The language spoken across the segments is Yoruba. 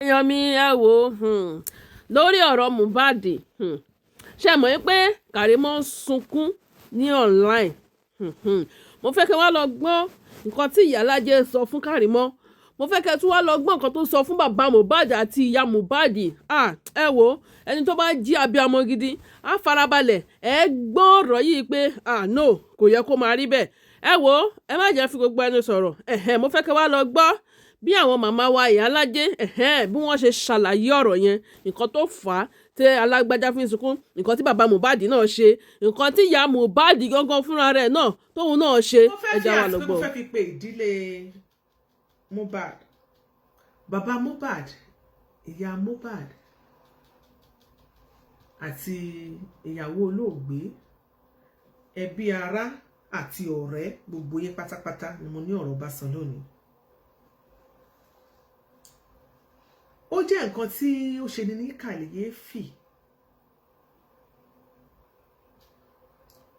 Èèyàn mi, ẹ wò ó, lórí ọ̀rọ̀ Mohbad, ṣe mọ̀ pé Karimo ń sunkún ní online. Mo fẹ́ kẹ́ wá lọ gbọ́ nǹkan tí Ìyálájé sọ fún Karimo. Mo fẹ́ kẹ́ tún wá lọ gbọ́ nǹkan tó sọ fún bàbá Mohbad àti ìyá Mohbad. Ah, ẹ wò ó, ẹni tó bá jí abiyamọ gidi á farabalẹ̀ ẹ gbọ́ ọ̀rọ̀ yìí pé, ah no, kò yẹ kó máa rí bẹ́ẹ̀. Ẹ wò ó, ẹ má jẹ́ fi gbogbo ẹnu sọ̀rọ̀. Ẹ̀hẹ́n, mo fẹ́ kẹ́ wá lọ gbọ́ bí àwọn màmá wa Ìyálájé, ẹ̀hẹ́n, bí wọ́n ṣe ṣàlàyé ọ̀rọ̀ yẹn, nǹkan tó fà á tí alágbájá fi ń sunkún, nǹkan tí bàbá Mohbad náà ṣe, nǹkan tí ìyá Mohbad gangan fúnra rẹ̀ náà tóun náà ṣe. Mo fẹ́ Ẹ fi já wa lọ àsìkò mo gbọ́. fẹ́ fi pe ìdílé Mohbad, bàbá Mohbad, ìyá Mohbad àti ìyàwó olóògbé, ẹbí, ará àti ọ̀rẹ́, gbogbo yín pátápátá ni mo ní ọ̀rọ̀ bá sọ lónìí. Ó jẹ́ nǹkan tí ó ṣe ni ní kàyéfì.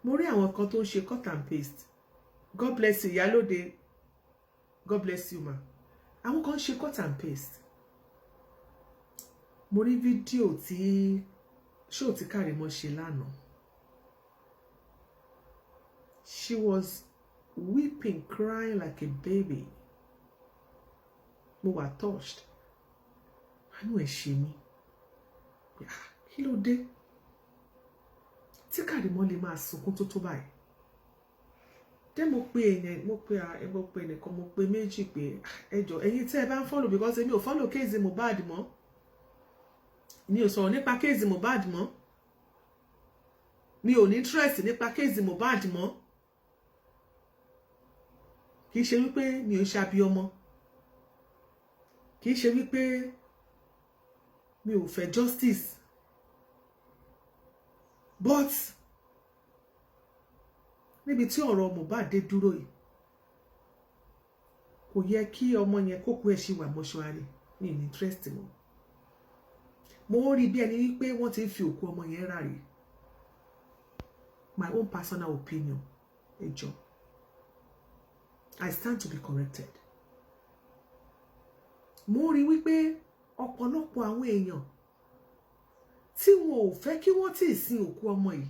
Mo rí àwọn kan tó ń ṣe cut and paste. God bless you, Ìyálóde. God bless you, ma. Àwọn kan ń ṣe cut and paste. Mo rí fídíò tí ṣóò tí Kàrímọ́ ṣe lánàá. She was weeping, crying like a baby. Mo wà touched. Àánú ẹ̀ ṣe mí. Ah, kí ló dé tí Kàrímọ́ lè máa sunkún tó tó báyìí? Dé mo pe èèyàn, mo pe ẹnìkan, mo pe méjì pé, "Ah, ẹ jọ̀ọ́, ẹ̀yin tí ẹ bá ń follow," because èmi ò follow case Mohbad mọ́, mi ò sọ̀rọ̀ nípa case Mohbad mọ́, mi ò ní interest nípa case Mohbad mọ́. Kì í ṣe wípé mi ò ṣe abiyọmọ, kì í ṣe wípé mi ò fẹ́ justice, but níbi tí ọ̀rọ̀ Mohbad dé dúró yìí, kò yẹ kí ọmọ yẹn kókó ẹ̀ ṣì wà mọ́ṣúárì. Mi ní interest mọ́. Mo ń rí bí ẹni wípé wọ́n ti ń fi òkú ọmọ yẹn ráre. My own personal opinion, ẹ jọ̀ọ́, I stand to be corrected. Mo rí wípé ọ̀pọ̀lọpọ̀ àwọn èèyàn tí wọn ò fẹ́ kí wọ́n tíì sin òkú ọmọ yìí.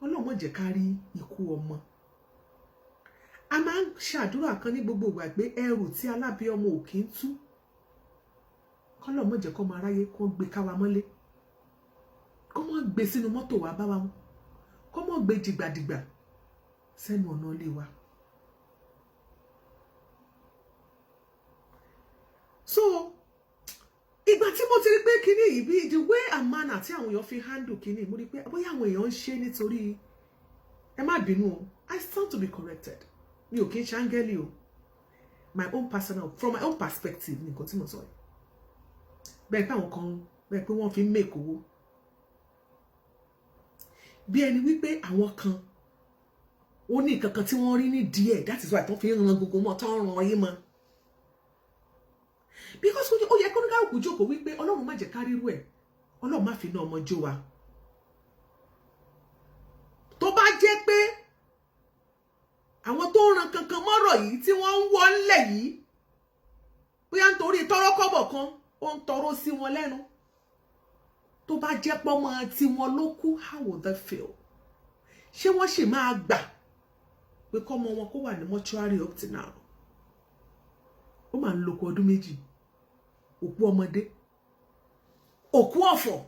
Ọlọ́run má jẹ́ ká rí ikú ọmọ. A máa ń ṣàdúrà kan ní gbogbo ìgbà pé ẹrù tí alábíọmọ ò kí ń tú, kọ́lọ́run má jẹ́ kó máa ráyé kó gbé káwa mọ́lé, kó má gbé sínú mọ́tò wa bá wa mú, kó má gbé dìgbàdìgbà sẹ́nu ọ̀nà ilé wa. So ìgbà tí mo ti rí pé kinní yìí, bí the way and manner tí àwọn èèyàn fi handle kinní, mo rí pé bóyá àwọn èèyàn ń ṣe nítorí, ẹ má bínú o, I stand to be corrected, mi ò kí ń ṣe áńgẹ́lì o. My own personal, from my own perspective ní nǹkan tí mo sọ yìí, bẹ́ẹ̀ pé àwọn kan, bẹ́ẹ̀ pé wọ́n fi ń make owó, bí ẹni wípé àwọn kan ó ní nǹkan kan tí wọ́n rí ní díẹ̀. That is why tó fi ń ran gbogbo mọ́, tó ń ran yín mọ́, because ó yẹ kó ní káàkó jókòó wípé Ọlọ́run má jẹ́ ká rírú ẹ̀, Ọlọ́run má fi iná ọmọ jó wa. Tó bá jẹ́ pé àwọn tó ń ran kankan mọ́rọ̀ yìí tí wọ́n ń wọ́ ńlẹ̀ yìí, bóyá nítorí tọ́rọ́kọ́bọ̀ kan ó ń tọrọ sí wọn lẹ́nu, tó bá jẹ́ pọ́mọ tí wọn ló kú, how would they feel? Ṣé wọ́n sì máa gbà pé kọ́mọ wọn kó wà ní mọ́ṣúárì up to now? Ó máa ń loko ọdún 2, òkú ọmọdé, òkú ọ̀fọ̀.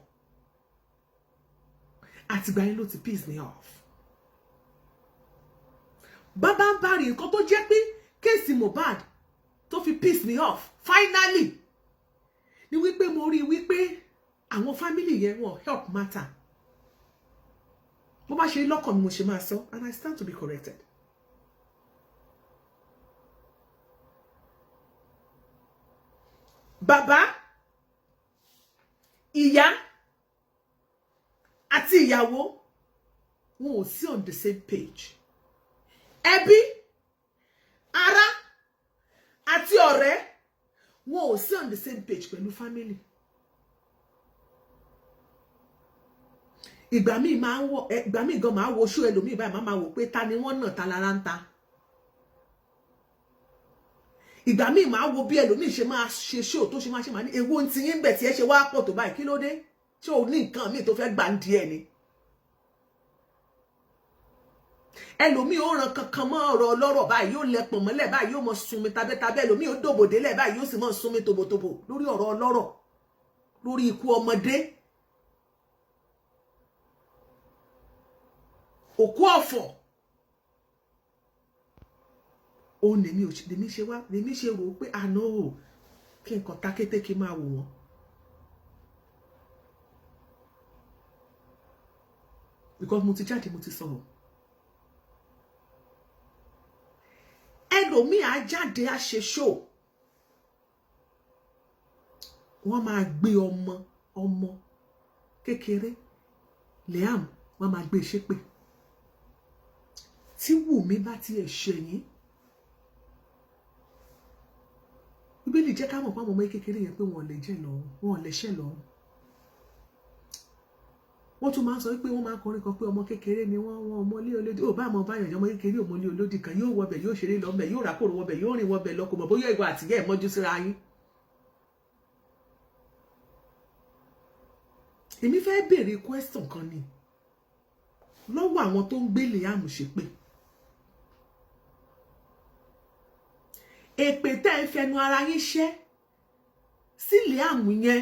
Àtìgbà yẹn ló ti piss me off. Bàbá ń bá rí nǹkan tó jẹ́ pé case Mohbad tó fi piss me off finally ni wípé mo rí wípé àwọn family yẹn, wọn help matter. Bó bá ṣe lọ́kàn mi mo ṣe máa sọ, and I stand to be corrected. Bàbá, ìyá àti ìyàwó, wọn ò sí on the same page. Ẹbí, ará àti ọ̀rẹ́, wọn ò sí on the same page pẹ̀lú family. Ìgbà míì máa ń wọ, ìgbà míì gan máa wo ṣú ẹlòmíì báyìí, máa wò pé ta ni wọ́n náà, ta lára ń ta. Ìgbà míì, máa wo bí ẹlòmíì ṣe máa ṣe show, tó ṣe máa ṣe, máa ní èwo ń ti yín bẹ̀ tí ẹ ṣe wá pọ̀ tó báyìí? Kí ló dé? Ṣé o ní nǹkan míì tó fẹ́ gbà ń di ẹ ni? Ẹlòmíì ó ran kankan mọ́ ọ̀rọ̀ ọlọ́rọ̀ báyìí, yóò lẹpọ̀n mọ́lẹ̀ báyìí, yóò mọ sunmi tabẹ́tabẹ́. Ẹlòmíì ó dòbò délẹ̀ báyìí, yóò sì mọ sunmi tòbòtòbò lórí ọ̀rọ̀ ọlọ́rọ̀, lórí ikú ọmọdé, òkú ọ̀fọ̀. Òun lèmi ò lèmi ṣe wá, lèmi ṣe rò ó pé àná o, kí nǹkan ta kété kí n máa wò wọ́n. Because mo ti jáde, mo ti sọ̀rọ̀. Ẹlòmíì á jáde, á ṣe show, wọ́n máa gbé ọmọ, ọmọ kékeré Liam, wọ́n máa gbé ṣépè. Tí Wùmí bá tiẹ̀ ṣẹ̀yìn, Bíbélì jẹ́ ká mọ̀ pé àwọn ọmọ kékeré yẹn, pé wọ́n lè jẹ́ lọ́rùn, wọ́n lè ṣẹ̀ lọ́rùn. Wọ́n tún máa ń sọ wípé wọ́n máa ń kọrin kan pé ọmọ kékeré ni wọ́n, wọ́n ọmọ ilé olódì ò bá àmọ́ báyọ̀, ọmọ kékeré ọmọ ilé olódì kan yóò wọbẹ̀, yóò ṣeré lọ́bẹ̀, yóò rákòrò wọbẹ̀, yóò rìn wọbẹ̀ lọ, kò mọ̀ bóyá ìwà àtìyẹ́ ẹ̀ mọ́jú síra yín. Èmi fẹ́ béèrè question kan ni lọ́wọ́ àwọn tó ń gbé Liam ṣépè. Èpè tẹ́ ń fẹnu ara yín ṣẹ́ sí Liam yẹn,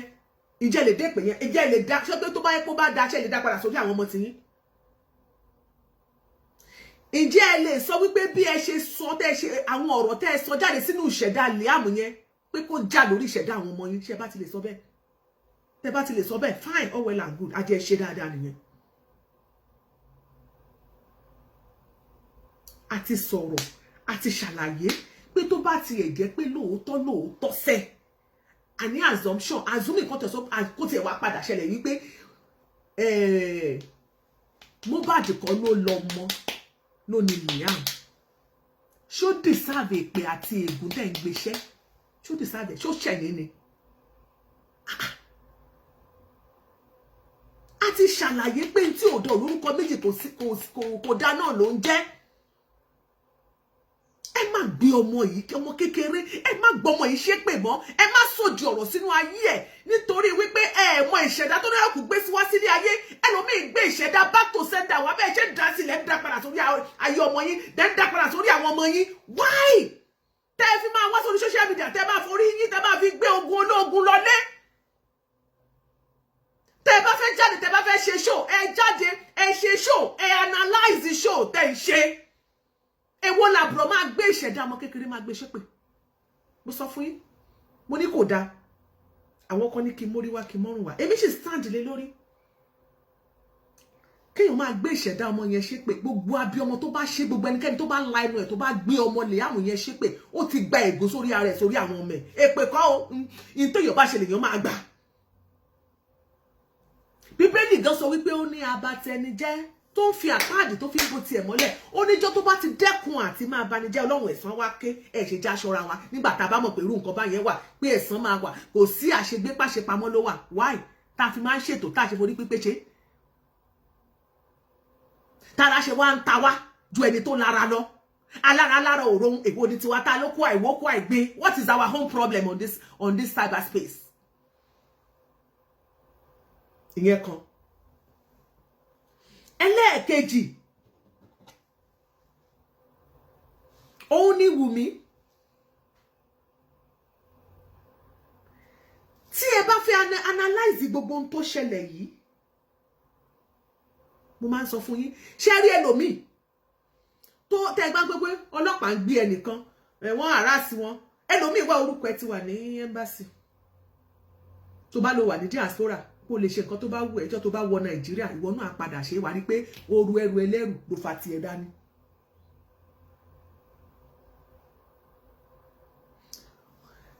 ìjẹ́ lè dé pè yẹn? Ìjẹ́ lè dá ṣé pé tó bá yẹ kó bá da, ṣe lè dá padà sórí àwọn ọmọ tiyín? Ǹjẹ́ ẹ lè sọ wípé bí ẹ ṣe sọ, tẹ́ ẹ ṣe àwọn ọ̀rọ̀ tẹ́ ẹ sọ jáde sínú ìṣẹ̀dá Liam yẹn, pé kó já lórí ìṣẹ̀dá àwọn ọmọ yín? Ṣé ẹ bá ti lè sọ bẹ́ẹ̀, tẹ́ bá ti lè sọ bẹ́ẹ̀, fine, all well and good, á jẹ́ ṣe dáadáa nìyẹn. A ti sọ̀rọ̀, a ti ṣàlàyé pé tó bá tiẹ̀ jẹ́ pé lóòótọ́ lóòótọ́ sẹ́, àní assumption, assuming kan tẹ̀sán kó tiẹ̀ wá padà ṣẹlẹ̀ wípé Mohbad kọ́ ló lọ mọ́ ló ní Liam, ṣó deserve èpè àti ègún tẹ̀ ń gbéṣẹ́? Ṣó deserve? Ṣó ṣẹ̀yìn ni? A ti ṣàlàyé pé tí òdò lórúkọ méjì kò dá náà ló ń jẹ́. Ẹ má gbé ọmọ yìí, ọmọ kékeré, ẹ má gbọ́ ọmọ yìí ṣépè mọ́. Ẹ má sòdì ọ̀rọ̀ sínú ayé ẹ̀, nítorí wípé ẹ mọ ìṣẹ̀dá tó náà kò gbé sí wá sílé ayé. Ẹlòmíì gbé ìṣẹ̀dá back to sender wá. Bẹ́ẹ̀ ṣe ń dá sílẹ̀, ń dá padà sórí ayé ọmọ yín, dẹ́ ń dá padà sórí àwọn ọmọ yín. Why tẹ́ ẹ fi máa wá sórí social media, tẹ́ ẹ máa forí yín, tẹ́ ẹ máa fi gbé ogun ológun lọlé? Tẹ́ ẹ bá fẹ́ jáde, tẹ́ ẹ bá fẹ́ ṣe show, ẹ jáde, ẹ ṣe show, ẹ analyze show tẹ́ ẹ ṣe. Èwo làbúrò máa gbé ìṣẹ̀dá ọmọ kékeré, máa gbé ṣépè? Mo sọ fún yín, mo ní kò dáa. Àwọn kan ní kí n mórí wá, kí n mọ́rùn wá. Èmi sì stand lé lórí kéèyàn máa gbé ìṣẹ̀dá ọmọ yẹn ṣépè. Gbogbo abiyamọ tó bá ṣe, gbogbo ẹnikẹ́ni tó bá la ẹnu ẹ̀ tó bá gbé ọmọ Liam yẹn ṣépè, ó ti gba ègún sórí ara ẹ̀, sórí àwọn ọmọ ẹ̀. Èpè kọ́ o, ní téèyàn bá ṣe lèèyàn máa gbà. Bíbélì gan sọ wípé ó ní abatẹnijẹ́ tó ń fi àkáàdì tó fi ń bo tiẹ̀ mọ́lẹ̀, ó níjọ́ tó bá ti dẹ́kun àti máa banijẹ́, Ọlọ́run ẹ̀san wá ké. Ẹ̀ ṣe já aṣọra wa nígbà tá a bá mọ̀ pé irú nǹkan báyẹn wà, pé ẹ̀san máa wà, kò sí àṣegbé pàṣepamọ́ ló wà. Why tá a fi máa ń ṣètò, tá a ṣe forí pípé ṣe, tára ṣe wá ń ta wá ju ẹni tó lára lọ? Alára lára òro èwo ni tiwa ta ló kó àìwó kó àìgbé? What is our own problem on this cyberspace? Ìyẹn kan. Ẹlẹ́ẹ̀kejì, òun ni Wùmí. Tí ẹ bá fẹ́ analyze gbogbo ohun tó ṣẹlẹ̀ yìí, mo máa ń sọ fún yín, ṣé rí ẹlòmíì tó tẹ́ ẹ gbá gbogbo ọlọ́pàá ń gbé ẹnìkan, wọ́n harass wọn, ẹlòmíì wá orúkọ ẹ ti wà ní embassy, tó bá lọ wà ní diaspora, kó lè ṣe nǹkan tó bá wù ẹjọ́, tó bá wọ Nàìjíríà, ìwọ náà padà ṣe wà ní pé oru ẹrù ẹlẹ́rù ló fa tiẹ̀ dání.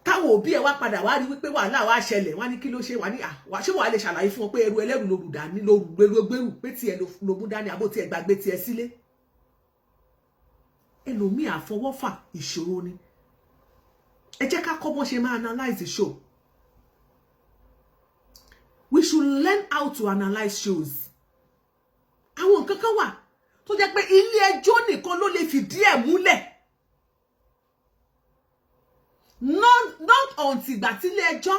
Táwọn òbí ẹ wá padà wá rí wípé wàhálà wá ṣẹlẹ̀, wá ní kí ló ṣe, wá ní ṣé wàá lè ṣàlàyé fún wọn pé ẹrù ẹlẹ́rù ló rù dání, ló rù gbèrú gbèrú, pé tiẹ̀ ló mú dání, àbó tiẹ̀ gbàgbé tiẹ̀ sílé. Ẹlòmíì àfọwọ́fà ìṣòro ni. Ẹ jẹ́ ká kọ́ bọ́n ṣe máa analyze the show. We should learn how to analyze shows. Àwọn nǹkan kan wà tó jẹ́ pé ilé ẹjọ́ nìkan ló lè fìdí ẹ̀ múlẹ̀. Not until ìgbà tí ilé ẹjọ́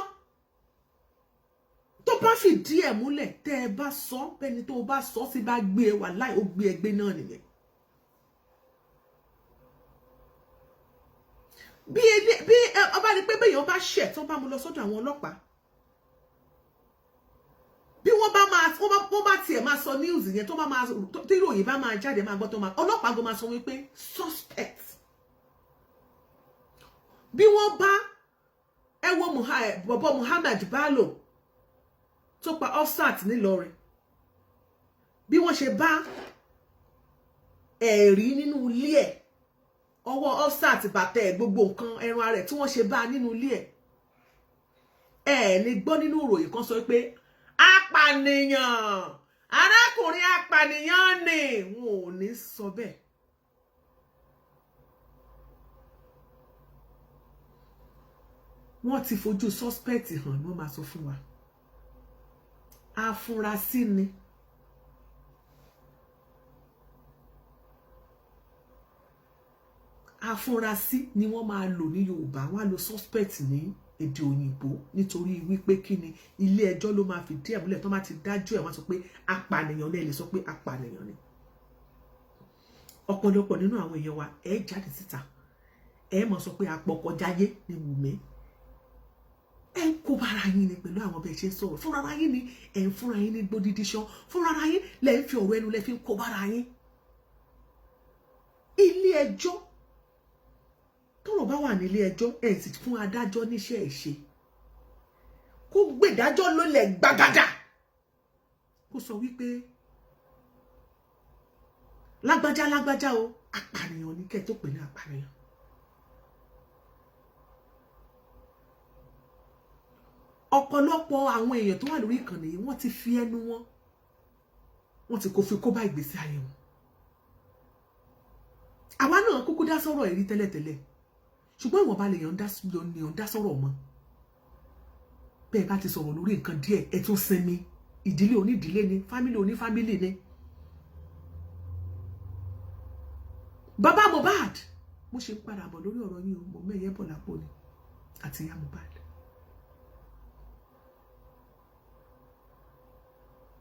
tó bá fìdí ẹ̀ múlẹ̀. Tẹ́ ẹ bá sọ bẹ́ni tó bá sọ sí bá gbé e wà láì, ó gbé ẹgbẹ́ náà nìyẹn. Bí ọba rí pé béèyàn bá ṣẹ̀, tó bá mú lọ sọ́dọ̀ àwọn ọlọ́pàá, bí wọ́n bá máa wọ́n bá tiẹ̀ máa sọ news yẹn, tó bá máa tí ìròyìn bá máa jáde, máa gbọ́ tó máa ọlọ́pàá gan máa sọ wípé suspect. Bí wọ́n bá ẹ wo bọ̀bọ̀ Muhammad Bello tó pa Hafsat nílọrin, bí wọ́n ṣe bá ẹ̀rí nínú ilé ẹ̀, ọwọ́ Hafsat, bàtà ẹ̀, gbogbo nǹkan ẹran ara ẹ̀ tí wọ́n ṣe bá nínú ilé ẹ̀, ẹ̀ lè gbọ́ nínú ìròyìn kan sọ pé apànìyàn, arákùnrin apànìyàn ni. Wọn ò ní sọ bẹ́ẹ̀. Wọ́n ti fojú suspect hàn ni wọ́n máa sọ fún wa. Afurasí ni. Afurasí ni wọ́n máa lò ní Yorùbá, wọ́n á lo suspect ní èdè òyìnbó, nítorí wípé kí ni, ilé ẹjọ́ ló máa fìdí ẹ̀ múlẹ̀. Tó máa ti dájú ẹ̀, wọ́n sọ pé apànìyàn ní. Ẹ lè sọ pé apànìyàn ni. Ọ̀pọ̀lọpọ̀ nínú àwọn èèyàn wa, ẹ jáde síta, ẹ mọ̀ sọ pé apọkọjáyé ni Wùmí. Ẹ ń kó bára yín ni pẹ̀lú àwọn bẹ́ẹ̀ ṣe ń sọ̀rọ̀. Fúnra yín ni ẹ ń fúnra yín ní gbódídí ṣán. Fúnra yín lẹ ń fi ọ̀rọ̀ ẹnu lẹ fi ń kó bára yín. Ilé ẹjọ́, tọ́rọ̀ bá wà nílé ẹjọ́, ẹ sì fún adájọ́ níṣẹ́ ẹ̀ ṣe, kó gbèdájọ́ lólẹ̀ gbàgàdà, kó sọ wípé lágbájá lágbájá o, apànìyàn ní, kẹ́ tó pè ní apànìyàn. Ọ̀pọ̀lọpọ̀ àwọn èèyàn tó wà lórí ìkànnì yìí, wọ́n ti fi ẹnu wọn, wọ́n ti kó fi kó bá ìgbésí ayé wọn. Àwa náà kúkú dá sọ̀rọ̀ èrí tẹ́lẹ̀tẹ́lẹ̀, ṣùgbọ́n ìwọ̀nba lèèyàn dá sọ̀rọ̀ mọ́. Bẹ́ẹ̀ bá ti sọ̀rọ̀ lórí nǹkan díẹ̀, ẹ tún sinmi. Ìdílé onídìílé ni, family onífamily ni. Bàbá Mohbad, mo ṣe ń padà bọ̀ lórí ọ̀rọ̀ yín o. Mo mẹ́yẹ bọ̀ lápò ni àti ìyá Mohbad.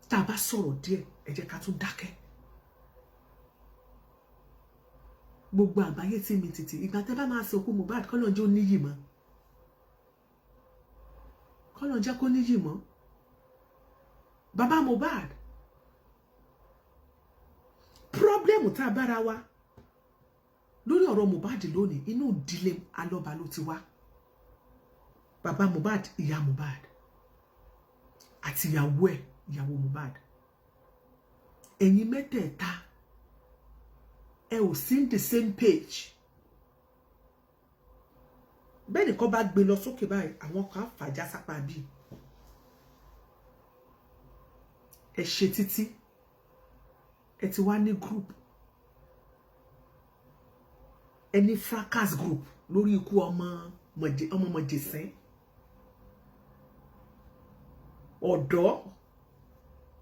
Tá a bá sọ̀rọ̀ díẹ̀, ẹ jẹ́ ká tún dákẹ́. Gbogbo àgbáyé tí mi tìtì ìgbà tẹ́ bá máa sọkú Mohbad, kọ́nà jẹ́ ó níyì mọ́, kọ́nà jẹ́ kó níyì mọ́. Bàbá Mohbad, problem tá a bára wa lórí ọ̀rọ̀ Mohbad lónìí, inú ìdílé Alọ́ba ló ti wá. Bàbá Mohbad, ìyá Mohbad àti ìyàwó ẹ̀, ìyàwó Mohbad, ẹ̀yin mẹ́tẹ̀ẹ̀ta, ẹ ò sí the same page. Bẹ́ẹ̀ nìkan bá gbé lọ sókè báyìí, àwọn kan á fàájà sápá bíi ẹ ṣe títí ẹ ti wá ní group, ẹ ní fracas group lórí ikú ọmọ ọmọ mọ̀jẹ̀sín ọ̀dọ́.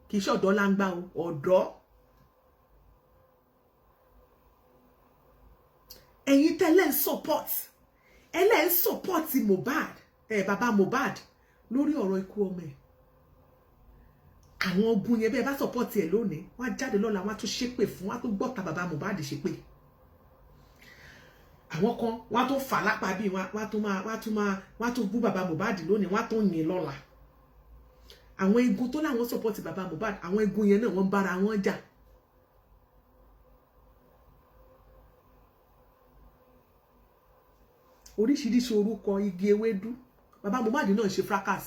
Kì í ṣe ọ̀dọ́ láńgbá o, ọ̀dọ́. Ẹ̀yin tẹ́lẹ̀ ń support, ẹlẹ́ ń support Mohbad, ẹ̀ bàbá Mohbad lórí ọ̀rọ̀ ikú ọmọ ẹ̀, àwọn ogun yẹn, bẹ́ẹ̀ bá support ẹ̀ lónìí, wọ́n á jáde lọ́la, wọ́n á tún ṣépè fún, wọ́n á tún gbọ́ta bàbá Mohbad ṣépè. Àwọn kan, wọ́n á tún fà lápá bíi wọ́n á tún máa wọ́n á tún máa wọ́n á tún bú bàbá Mohbad lónìí, wọ́n á tún yìn lọ́la. Àwọn igun tó láwọn support bàbá Mohbad, àwọn igun yẹn náà, wọ́n ń bára wọn jà. Oríṣiríṣi orúkọ igi ewédú. Bàbá Mohbad náà ṣe fracas,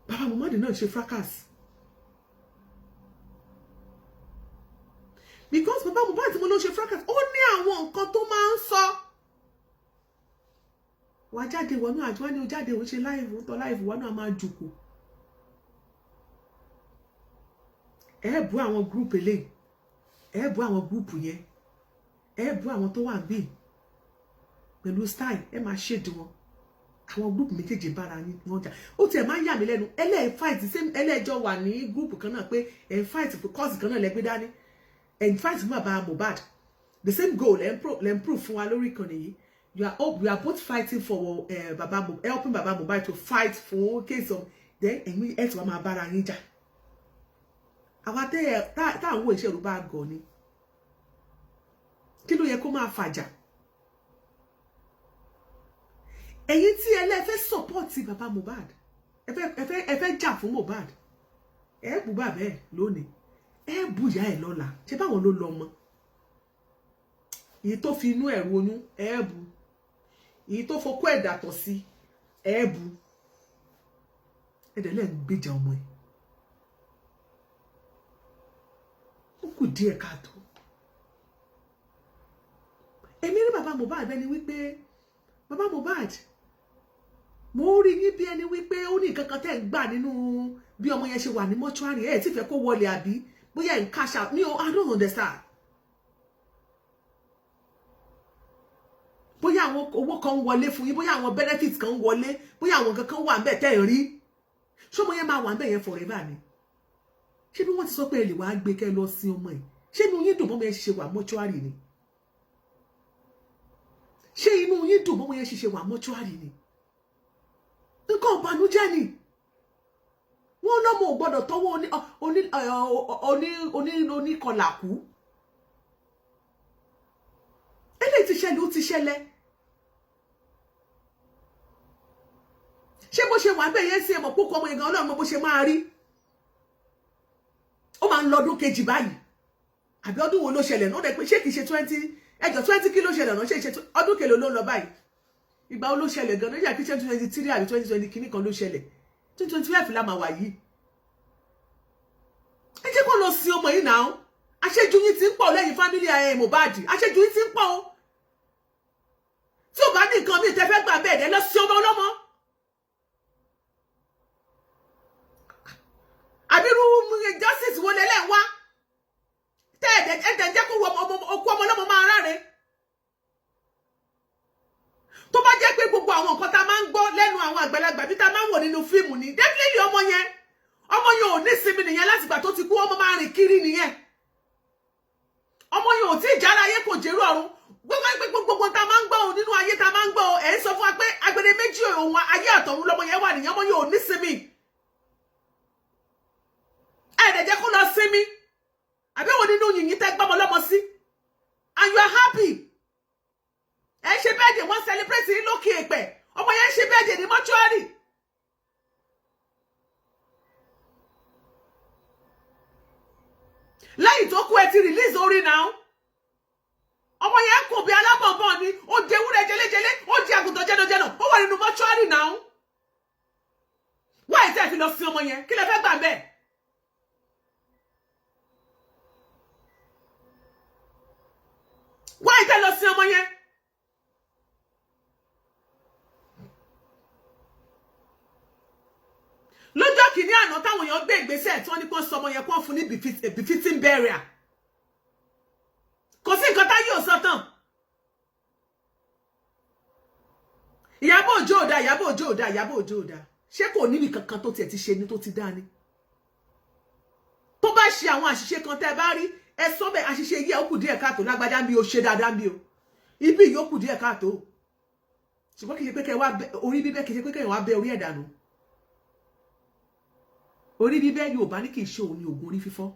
bàbá Mohbad náà ṣe fracas, because bàbá Mohbad tí mo ló ṣe fracas, ó ní àwọn nǹkan tó máa ń sọ. Wà á jáde wọnú àjọ wọn ni ó jáde, òun ṣe live tọ́ live wọn náà máa jùkù. Ẹ bú àwọn group eléyìí, ẹ bú àwọn group yẹn, ẹ bú àwọn tó wà níbí pẹ̀lú style, ẹ máa ṣèdí wọn. Àwọn group méjèèjì bára yín wọn jà. Ó tiẹ̀ máa ń yà mí lẹ́nu. Ẹlẹ́ẹ̀ fight same, ẹlẹ́ẹ̀jọ wà ní group kan náà pé ẹ̀ ń fight for cause kan náà lẹ́gbẹ́ dání, ẹ̀ ń fight fún bàbá Mohbad. The same goal lẹ́ ń prove fún wa lórí ìkànnì yìí. You are up, we are both fighting for Baba, helping Baba Mohbad to fight for case of, then ẹ̀yin ẹ̀ tí wàá máa bára yín jà. Àwa tẹ́ tá à ń wo iṣẹ́ Yorùbá gọ̀ ni, kí ló yẹ kó máa fàjà? Ẹ̀yin tí ẹ lẹ́ fẹ́ support Baba Mohbad, ẹ fẹ́ jà fún Mohbad, ẹ bú bàbá ẹ lónìí, ẹ bú ìyá ẹ lọ́la. Ṣé báwọn ló lọ mọ́? Èyí tó fi inú ẹ̀ ronú, ẹ bú. Èyí tó fokó ẹ̀ dàtọ̀ sí, ẹ bú. Ẹ dẹ̀ lẹ́ ń gbèjà ọmọ ẹ̀. Ó kù díẹ̀ káàtó. Èmi rí bàbá Mohbad bẹ́ni wípé bàbá Mohbad, mo rí yín bí ẹni wípé ó ní nǹkan kan tẹ́ ń gbà nínú bí ọmọ yẹn ṣe wà ní mọ́ṣúárì. Ẹ̀ tí fẹ́ kó wọlé, àbí bóyá ẹ̀ ń cash out mi ò, I don't understand. Bóyá àwọn owó kan ń wọlé fún yín, bóyá àwọn benefits kan ń wọlé, bóyá àwọn nǹkan kan wà ńbẹ̀ tẹ́ ẹ̀ rí. Ṣọmọ yẹn máa wà ńbẹ̀ yẹn forever ni? Ṣé bí wọ́n ti sọ pé ẹ lè wàá gbé kẹ́ lọ sí ọmọ ẹ̀, ṣé inú yín dùn bọ́mọ yẹn ṣe wà mọ́ṣúárì ni? Ṣé inú yín dùn bọ́mọ yẹn ṣe wà mọ́ṣúárì ni? Nǹkan ìbànújẹ́ ni. Wọ́n lọ́mọ ò gbọ́dọ̀ tọwọ́ oníkọlà kú. Eléyìí ti ṣẹlẹ̀, ó ti ṣẹlẹ̀. Ṣé bó ṣe wà bẹ́ẹ̀ yẹn sí, ẹ̀mọ̀ pókó ọmọ yẹn gan, Ọlọ́run mọ bó ṣe máa rí. Ó máa ń lọ ọdún kejì báyìí, àbí ọdún wo ló ṣẹlẹ̀ náà? Ó dẹ̀ pé ṣé kìí ṣe 20 ẹjọ́ 20 kí ló ṣẹlẹ̀ náà? Ṣe ṣe ọdún kèlò ló ń lọ báyìí? Ìgbà wo ló ṣẹlẹ̀ gan-an? Nígbà kí 2023 àbí 2020 kìíní kan ló ṣẹlẹ̀? 2025 la máa wà yìí. Ẹ jẹ́ kó lọ sin ọmọ yìí náà. Àṣejù yín ti ń pọ̀ lẹ́yìn family ẹ̀ Mohbad. Àṣejù yín ti ń pọ̀ o. Tí ò bá ní nǹkan míì tẹ́ fẹ́ gbà bẹ́ẹ̀ dẹ́, lọ sin ọmọ ọlọ́mọ. Àbírú justice wo lẹ́lẹ́ ń wá tẹ́ ẹ̀dẹ̀ jẹ́ kó okú ọmọ ọlọ́mọ máa ráre? Tó bá jẹ́ pé gbogbo àwọn nǹkan tá a máa ń gbọ́ lẹ́nu àwọn àgbàlagbà bí tá a máa ń wò nínú fíìmù ni, definitely ọmọ yẹn ò ní sinmi nìyẹn. Láti ìgbà tó ti kú, ọmọ máa rìn kiri nìyẹn. Ọmọ yẹn ò tí ì jára ayé, kò jèrú ọ̀run. Gbogbo gbogbo tá a máa ń gbọ́ nínú ayé tá a máa ń gbọ́, ẹ̀ ń sọ fún wa pé agbede méjì òun ayé àtọ̀run lọmọ yẹn wà nìyẹn. Ọmọ yẹn ò ní sinmi. Ẹ̀ dẹ̀ jẹ́ kó lọ sinmi. Àbẹ̀wò nínú yìnyín tẹ́ gbọ́mọ lọ́mọ sí, and you are happy. Ẹ ṣe birthday, wọ́n celebrate yín lókè èpẹ̀. Ọmọ yẹn ṣe birthday ní mọ́ṣúárì. Lẹ́yìn tó kú, ẹ ti release orin náà. Ọmọ yẹn kò bí alábọ̀nbọ̀n ni. Ó jẹ ewúrẹ́ jẹlẹ́jẹlẹ́, ó jẹ àgùntàn jẹnàjẹnà, ó wà nínú mọ́ṣúárì náà. Wáyé tẹ́ ẹ fi lọ sin ọmọ yẹn, kí lẹ fẹ́ gbà bẹ́ẹ̀? Wáyé tẹ́ lọ sin ọmọ yẹn. Lọ́jọ́ kìíní àná táwọn èèyàn gbé ìgbésẹ̀ tí wọ́n ní kó sọ ọmọ yẹn, kó fún ní befitting burial, kò sí nǹkan tá yóò sọ tán. Ìyábọ̀ Òjó ò dá, Ìyábọ̀ Òjó ò dá, Ìyábọ̀ Òjó ò dá. Ṣé kò níbi kankan tó tiẹ̀ ti ṣe ni tó ti dá ni? Tó bá ṣe àwọn àṣìṣe kan tẹ́ ẹ bá rí, ẹ sọ bẹ́ẹ̀. Àṣìṣe yìí, ó kù díẹ̀ káàtó. Lágbájá bí o ṣe dáadáa bí o, ibi yìí ó kù díẹ̀ káàtó. Ṣùgbọ́n kì í ṣe pé kẹ́ wá orí bíbẹ́, kì í ṣe pé kẹ́ wá bẹ́ orí ẹ̀ dànù. Orí bíbẹ́, Yorùbá ní kì í ṣe òun ní oògùn orí fífọ́.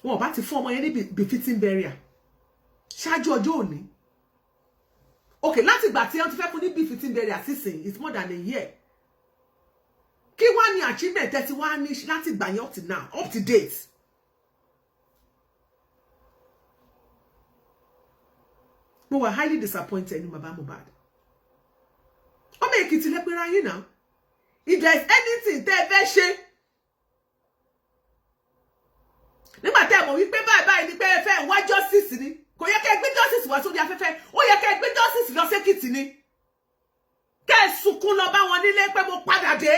Wọn ò bá ti fún ọmọ yẹn ní befitting burial ṣáájú ọjọ́ òní. Ok, láti ìgbà tí wọ́n ti fẹ́ fún ní befitting burial sísìn, it's more than a year. Kí wá ní achievement ẹ ti wá ní láti ìgbà yẹn up to now, up to date? Mo wà highly disappointed ní baba Mohbad. Ọmọ Èkìtì lẹ́pẹ́rẹ́ ayé náà. If there is anything tẹ́ ẹ fẹ́ ṣe nígbà tẹ́ ẹ mọ̀ wípé báyìí báyìí ni pé ẹ fẹ́ wá justice ni, kò yẹ kẹ́ ẹ gbé justice wá sórí afẹ́fẹ́. Ó yẹ kẹ́ ẹ gbé justice lọ sékìtì ni, kẹ́ ẹ sunkún lọ bá wọn nílé pé mo padà dé,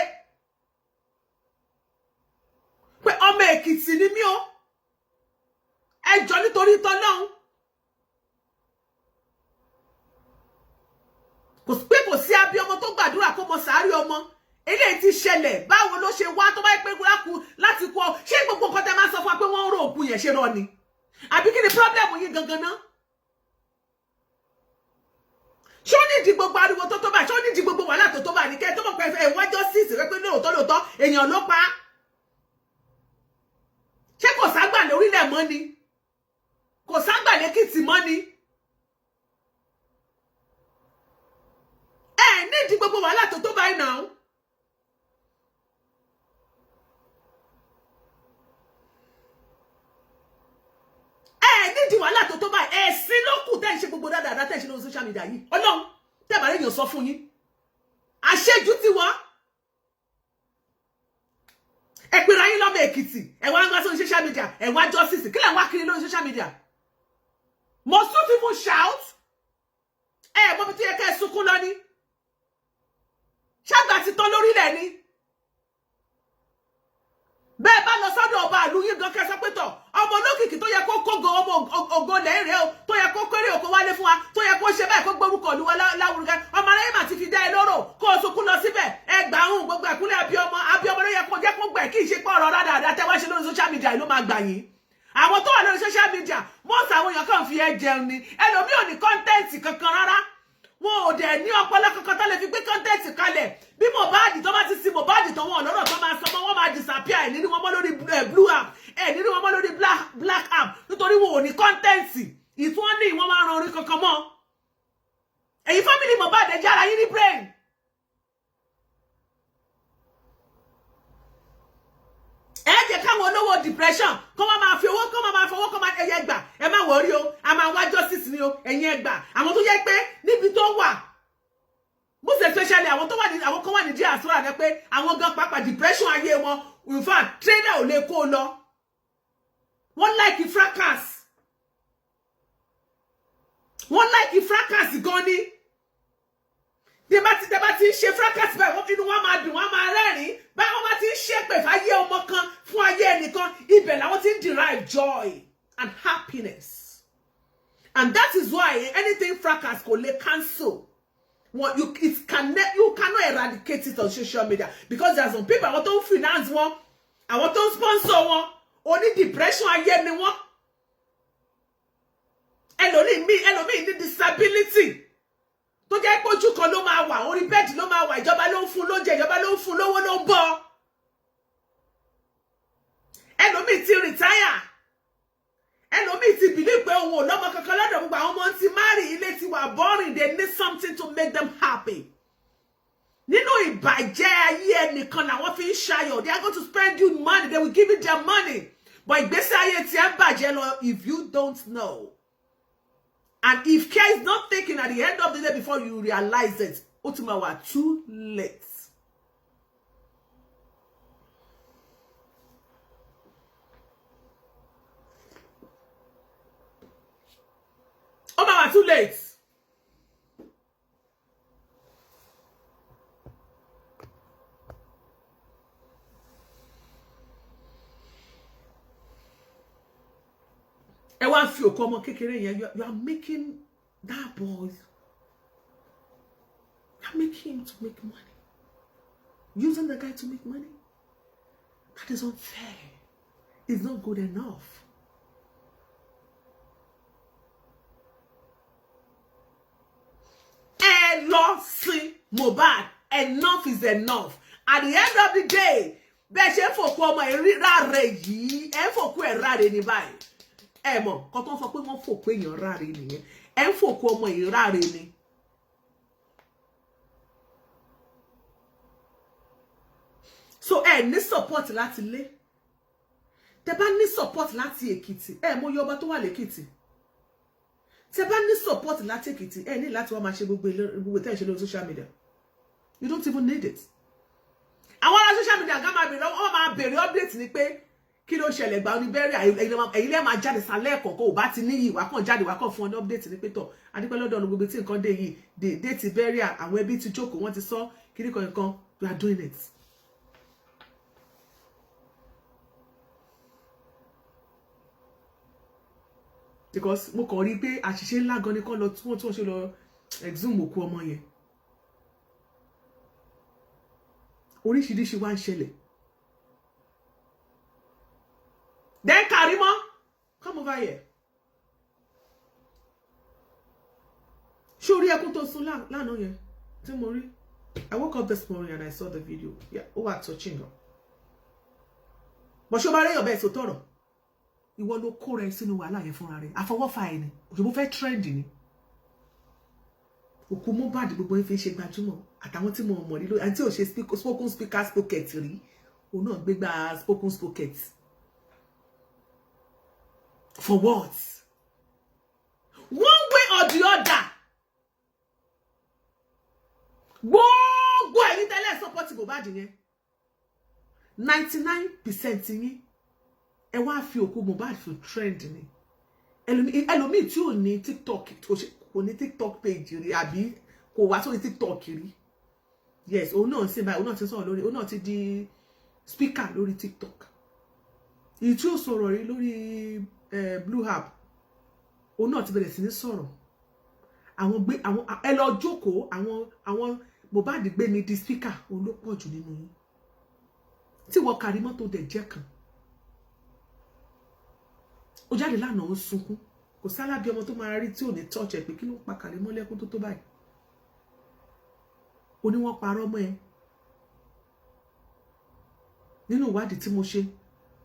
pé ọmọ Èkìtì ni mí o, ẹ jọ nítorí tọ́lọ́hún. Kò sí pé kò sí abiyamọ tó gbàdúrà kó mọ sàárì ọmọ. Eléyìí ti ṣẹlẹ̀, báwo ló ṣe wá tó bá pé láti kú ọ? Ṣé gbogbo nǹkan tẹ́ máa sọ fún wa pé wọ́n ń rò òkú yẹn, ṣe rọ ni? Àbí kí ni problem yín gangan náà? Ṣó nídìí gbogbo ariwo tó tó báyìí? Ṣó nídìí gbogbo wàhálà tó tó báyìí? Ní kẹ́ tó mọ̀ pé ẹ wá justice rẹ pé lóòótọ́ lóòótọ́ èèyàn ló pa á. Ṣé kò ságbà lórílẹ̀ mọ́ ni? Kò ságbà lẹ́kìtì mọ́ ni? Ẹ nídìí gbogbo wàhálà tó tó báyìí náà. Ẹ nídìí wàhálà tó tó báyìí. Ẹ̀sìn ló kù tẹ́ ń ṣe gbogbo dáadáa tẹ́ ń ṣe lórí social media yìí. Ọlọ́run tẹ́ bá rí sọ fún yín, àṣejù ti wá. Ẹ pera yín lọ́mọ Èkìtì, ẹ wá ń wá sórí social media, ẹ wá justice. Kí lẹ̀ ń wá kiri lórí social media? Must you people shout? Ẹ mọ bí tó yẹ kẹ́ ẹ sunkún lọ ní ṣàgbà ti tán lórílẹ̀ ni. Bẹ́ẹ̀ bá lọ sọ́dọ̀ ọba àlú yín gan, kẹsàn pé tọ̀, ọmọ olókìkí tó yẹ kó kógo ọmọ ògo lẹ́rẹ̀ o, tó yẹ kó kéré oko wálé fún wa, tó yẹ kó ṣe báyìí, kó gbórúkọ ìlú wa láwùrúgẹ, ọmọ aráyé mà ti fi dá ẹ lóró. Kó o sunkún lọ síbẹ̀. Ẹ gbà ń gbogbo ẹ̀kúnlẹ̀ abiyọmọ abiyọmọ ló yẹ kó jẹ́ kó gbẹ̀. Kí ìṣe pé ọ̀rọ̀ rádaràda tẹ́ wá ṣe lórí social media ló máa gbà yín. Àwọn tó wà lórí social media, most àwọn èèyàn kàn fi ẹ jẹun ni. Ẹlòmíì ò ní content kankan rárá, wọn ò dẹ̀ ní ọpọlọ kankan tó lè fi gbé content kalẹ̀. Bí Mohbad tó bá ti sin Mohbad tó, wọn lọ́rọ̀ tó máa sọ mọ́, wọ́n máa disappear. Ẹ̀ nínú wọn mọ́ lórí blue app, ẹ̀ nínú wọn mọ́ lórí black app, nítorí wọn ò ní content. Ìtún wọn ní ìwọ́n máa ran orí kankan mọ́. Èyí family Mohbad, ẹ jára yín ní brain. Ẹ jẹ́ káwọn olówó depression kó wọ́n máa fi owó, kó wọ́n máa fi owó, kó máa ẹyẹ gbà. Ẹ má worry o, a máa wá justice ni o. Ẹ̀yin ẹ gbà. Àwọn tó yẹ pé níbi tó wà, most especially àwọn tó wà ní, àwọn kan wà ní diaspora rẹ, pé àwọn gan pàápàá depression ayé wọn, in fact, trader ò lè kó lọ. Wọ́n like fracas, wọ́n like fracas gan ni. Tẹ́ bá ti ń ṣe fracas báyìí, wọ́n inú wọn máa dùn, wọ́n máa rẹ́rìn-ín báyìí. Wọ́n bá ti ń ṣépè fáyé ọmọ kan, fún ayé ẹnìkan, ibẹ̀ làwọn ti ń derive joy and happiness, and that is why anything fracas kò lè cancel wọn. You cannot eradicate it on social media, because there are some people, àwọn tó ń finance wọn, àwọn tó ń sponsor wọn, oní depression ayé ni wọn. Ẹlòmíì ní disability tó jẹ́ pé ojú kan ló máa wà, orí bed ló máa wà. Ìjọba ló ń fún lóúnjẹ, ìjọba ló ń fún lówó, ló ń bọ́. Ẹlòmíì ti retire, ẹlòmíì ti believe pé òun ò lọ́mọ kankan lọ́dọ̀. Gbogbo àwọn ọmọ ti marry, ilé ti wà boring. They need something to make them happy. Nínú ìbàjẹ́ ayé ẹnìkan làwọn fi ń ṣayọ̀. They are going to spend you money, they will give you their money, but ìgbésí ayé tí ẹ ń bàjẹ́ lọ. If you don't know and if care is not taken, at the end of the day, before you realize it, ó ti máa wà too late. Ó máa wà too late. Ẹ wá ń fi òkú ọmọ kékeré yẹn, you are making that boy, you are making him to make money, using the guy to make money. That is unfair. It's not good enough. Ẹ lọ sin Mohbad. Enough is enough. At the end of the day, bẹ́ẹ̀ ṣe ń fòkú ọmọ ẹ̀ ráre yìí, ẹ̀ ń fòkú ẹ̀ ráre ní báyìí. Ẹ mọ̀ kọ́ tó ń sọ pé wọ́n fòkú èèyàn ráre nìyẹn. Ẹ̀ ń fòkú ọmọ yìí ráre ni. So ẹ ní support láti lé. Tẹ bá ní support láti Èkìtì, ẹ mọ iye ọba tó wà lẹ́kìtì. Tẹ bá ní support láti Èkìtì, ẹ ní láti wá máa ṣe gbogbo gbogbo tẹ́ ẹ ṣe lórí social media. You don't even need it. Àwọn ará social media gan máa bèrè, wọ́n máa bèrè update ni pé kí ló ṣẹlẹ̀, gbà ní bẹ́rẹ̀. Ẹ̀yin lẹ́ẹ̀ máa jáde sálẹ̀ ẹ̀kọ̀ọ̀kan ò bá ti níyì wá kàn jáde, wá kàn fún ọ ní update ní pé tọ̀, adúpẹ́ lọ́dọ̀ ọ̀nà, gbogbo tí nǹkan dé yìí, dé ti burial, àwọn ẹbí ti jókòó, wọ́n ti sọ kíní kan nǹkan. You are doing it. Because mo kàn rí i pé àṣìṣe ńlá gan ni kán lọ tí wọ́n ṣe lọ exhume òkú ọmọ yẹn. Oríṣiríṣi wá ń ṣẹlẹ̀. Then Karimo, come over here. Ṣé orí ẹkún tó sun lánàá yẹn tí mo rí? I woke up this morning and I saw the video. Yeah, ó wà touching gan. Bọ̀ ṣé o máa réyàn bẹ́ẹ̀ sọ tọ̀rọ̀? Ìwọ ló kó rẹ sínú wàhálà yẹn fúnra rẹ. Àfọwọ́fà ẹ ni. Òṣèlú fẹ́ trend ni. Òkú Mohbad gbogbo yín fi ń ṣe gbajúmọ̀, àtàwọn tí mo mọ̀ rí lórí, àti tí ò ṣe spoken speaker spocket rí, òun náà gbégbá spoken spocket. For what? One way or the other, gbogbo ẹ̀yin tẹ́lẹ̀ support Mohbad yẹn, 99% yín, ẹ wá fi òkú Mohbad fún trend ni. Ẹlòmíì tí ò ní TikTok, kò ní TikTok page rí, àbí kò wá sórí TikTok rí, yes, òun náà ń sìn báyìí, òun náà ti sọ̀rọ̀ lórí, òun náà ti di speaker lórí TikTok. Èyí tí ó sọ̀rọ̀ rí lórí Blue App, òun náà ti bẹ̀rẹ̀ sí ní sọ̀rọ̀. Àwọn gbé àwọn ẹ lọ jókòó, àwọn Mohbad gbé mi di speaker, òun ló pọ̀ jù nínú yín. Tí wọ́n kárí mọ́tò dẹ̀ jẹ́ kan, ó jáde lánàá, ó sunkún. Kò sálábí ọmọ tó máa rí tí ò ní touch ẹ pé kí ló ń pa Kàrímọ́ lẹ́kún tó tó báyìí. Ó ní wọ́n parọ́ mọ́ ẹ. Nínú ìwádìí tí mo ṣe,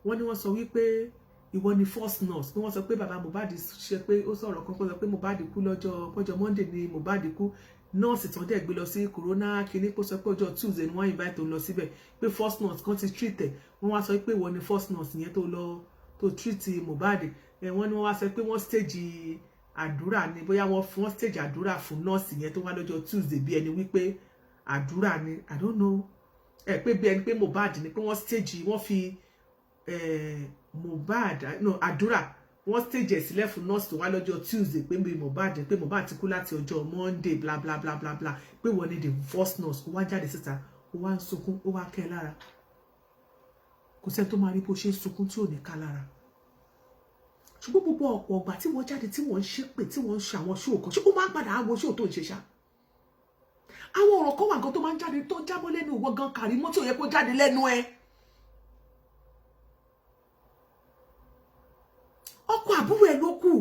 wọ́n ní wọ́n sọ wípé ìwọ ni first nurse, pé wọ́n sọ pé bàbá Mohbad ṣe pé ó sọ̀rọ̀ kan, pé ó sọ pé Mohbad kú lọ́jọ́ Monday ni Mohbad kú. Nọ́ọ̀sì tán dẹ̀ gbé lọ sí coroner kínní, kó sọ pé ọjọ́ Tuesday ni wọ́n invite òun lọ síbẹ̀, pé first nurse kan ti treat ẹ̀. Wọ́n wá sọ pé ìwọ ni first nurse yẹn tó lọ tó treat Mohbad. Ẹ̀ wọ́n ní wọ́n wá sọ pé wọ́n stage àdúrà ni, bóyá wọ́n fún wọ́n stage àdúrà fún nọ́ọ̀sì yẹn tó wá lọ́jọ́ Tuesday, bí ẹni wípé àdúrà ni, I don't know, ẹ pé bí ẹni pé Mohbad ni, pé wọ́n stage, wọ́n fi Mohbad, no, àdúrà, wọ́n stage ẹ̀ sílẹ̀ fún nọ́ọ̀sì tó wá lọ́jọ́ Tuesday, pé bí Mohbad, pé Mohbad ti kú láti ọjọ́ Monday, bla bla bla bla bla, pé wọ́n ní the first nurse. Kó wá jáde síta, ó wá ń sunkún, ó wá kẹ́ ẹ lára. Kò sẹ́ni tó máa rí bó ṣe ń sunkún tí ò ní ká lára. Ṣùgbọ́n gbogbo ọ̀pọ̀ ọgbà tí wọ́n jáde, tí wọ́n ń ṣépè, tí wọ́n ń ṣe àwọn show kan, ṣé ó máa ń padà wo show tó ń ṣe ṣá? Àwọn ọ̀rọ̀ kan wà gan tó máa ń jáde, tó ń jábọ́ lẹ́nu ìwọ gan Kàrímọ́, tí ò yẹ kó jáde lẹ́nu ẹ. Ọkọ àbúrò ẹ ló kù.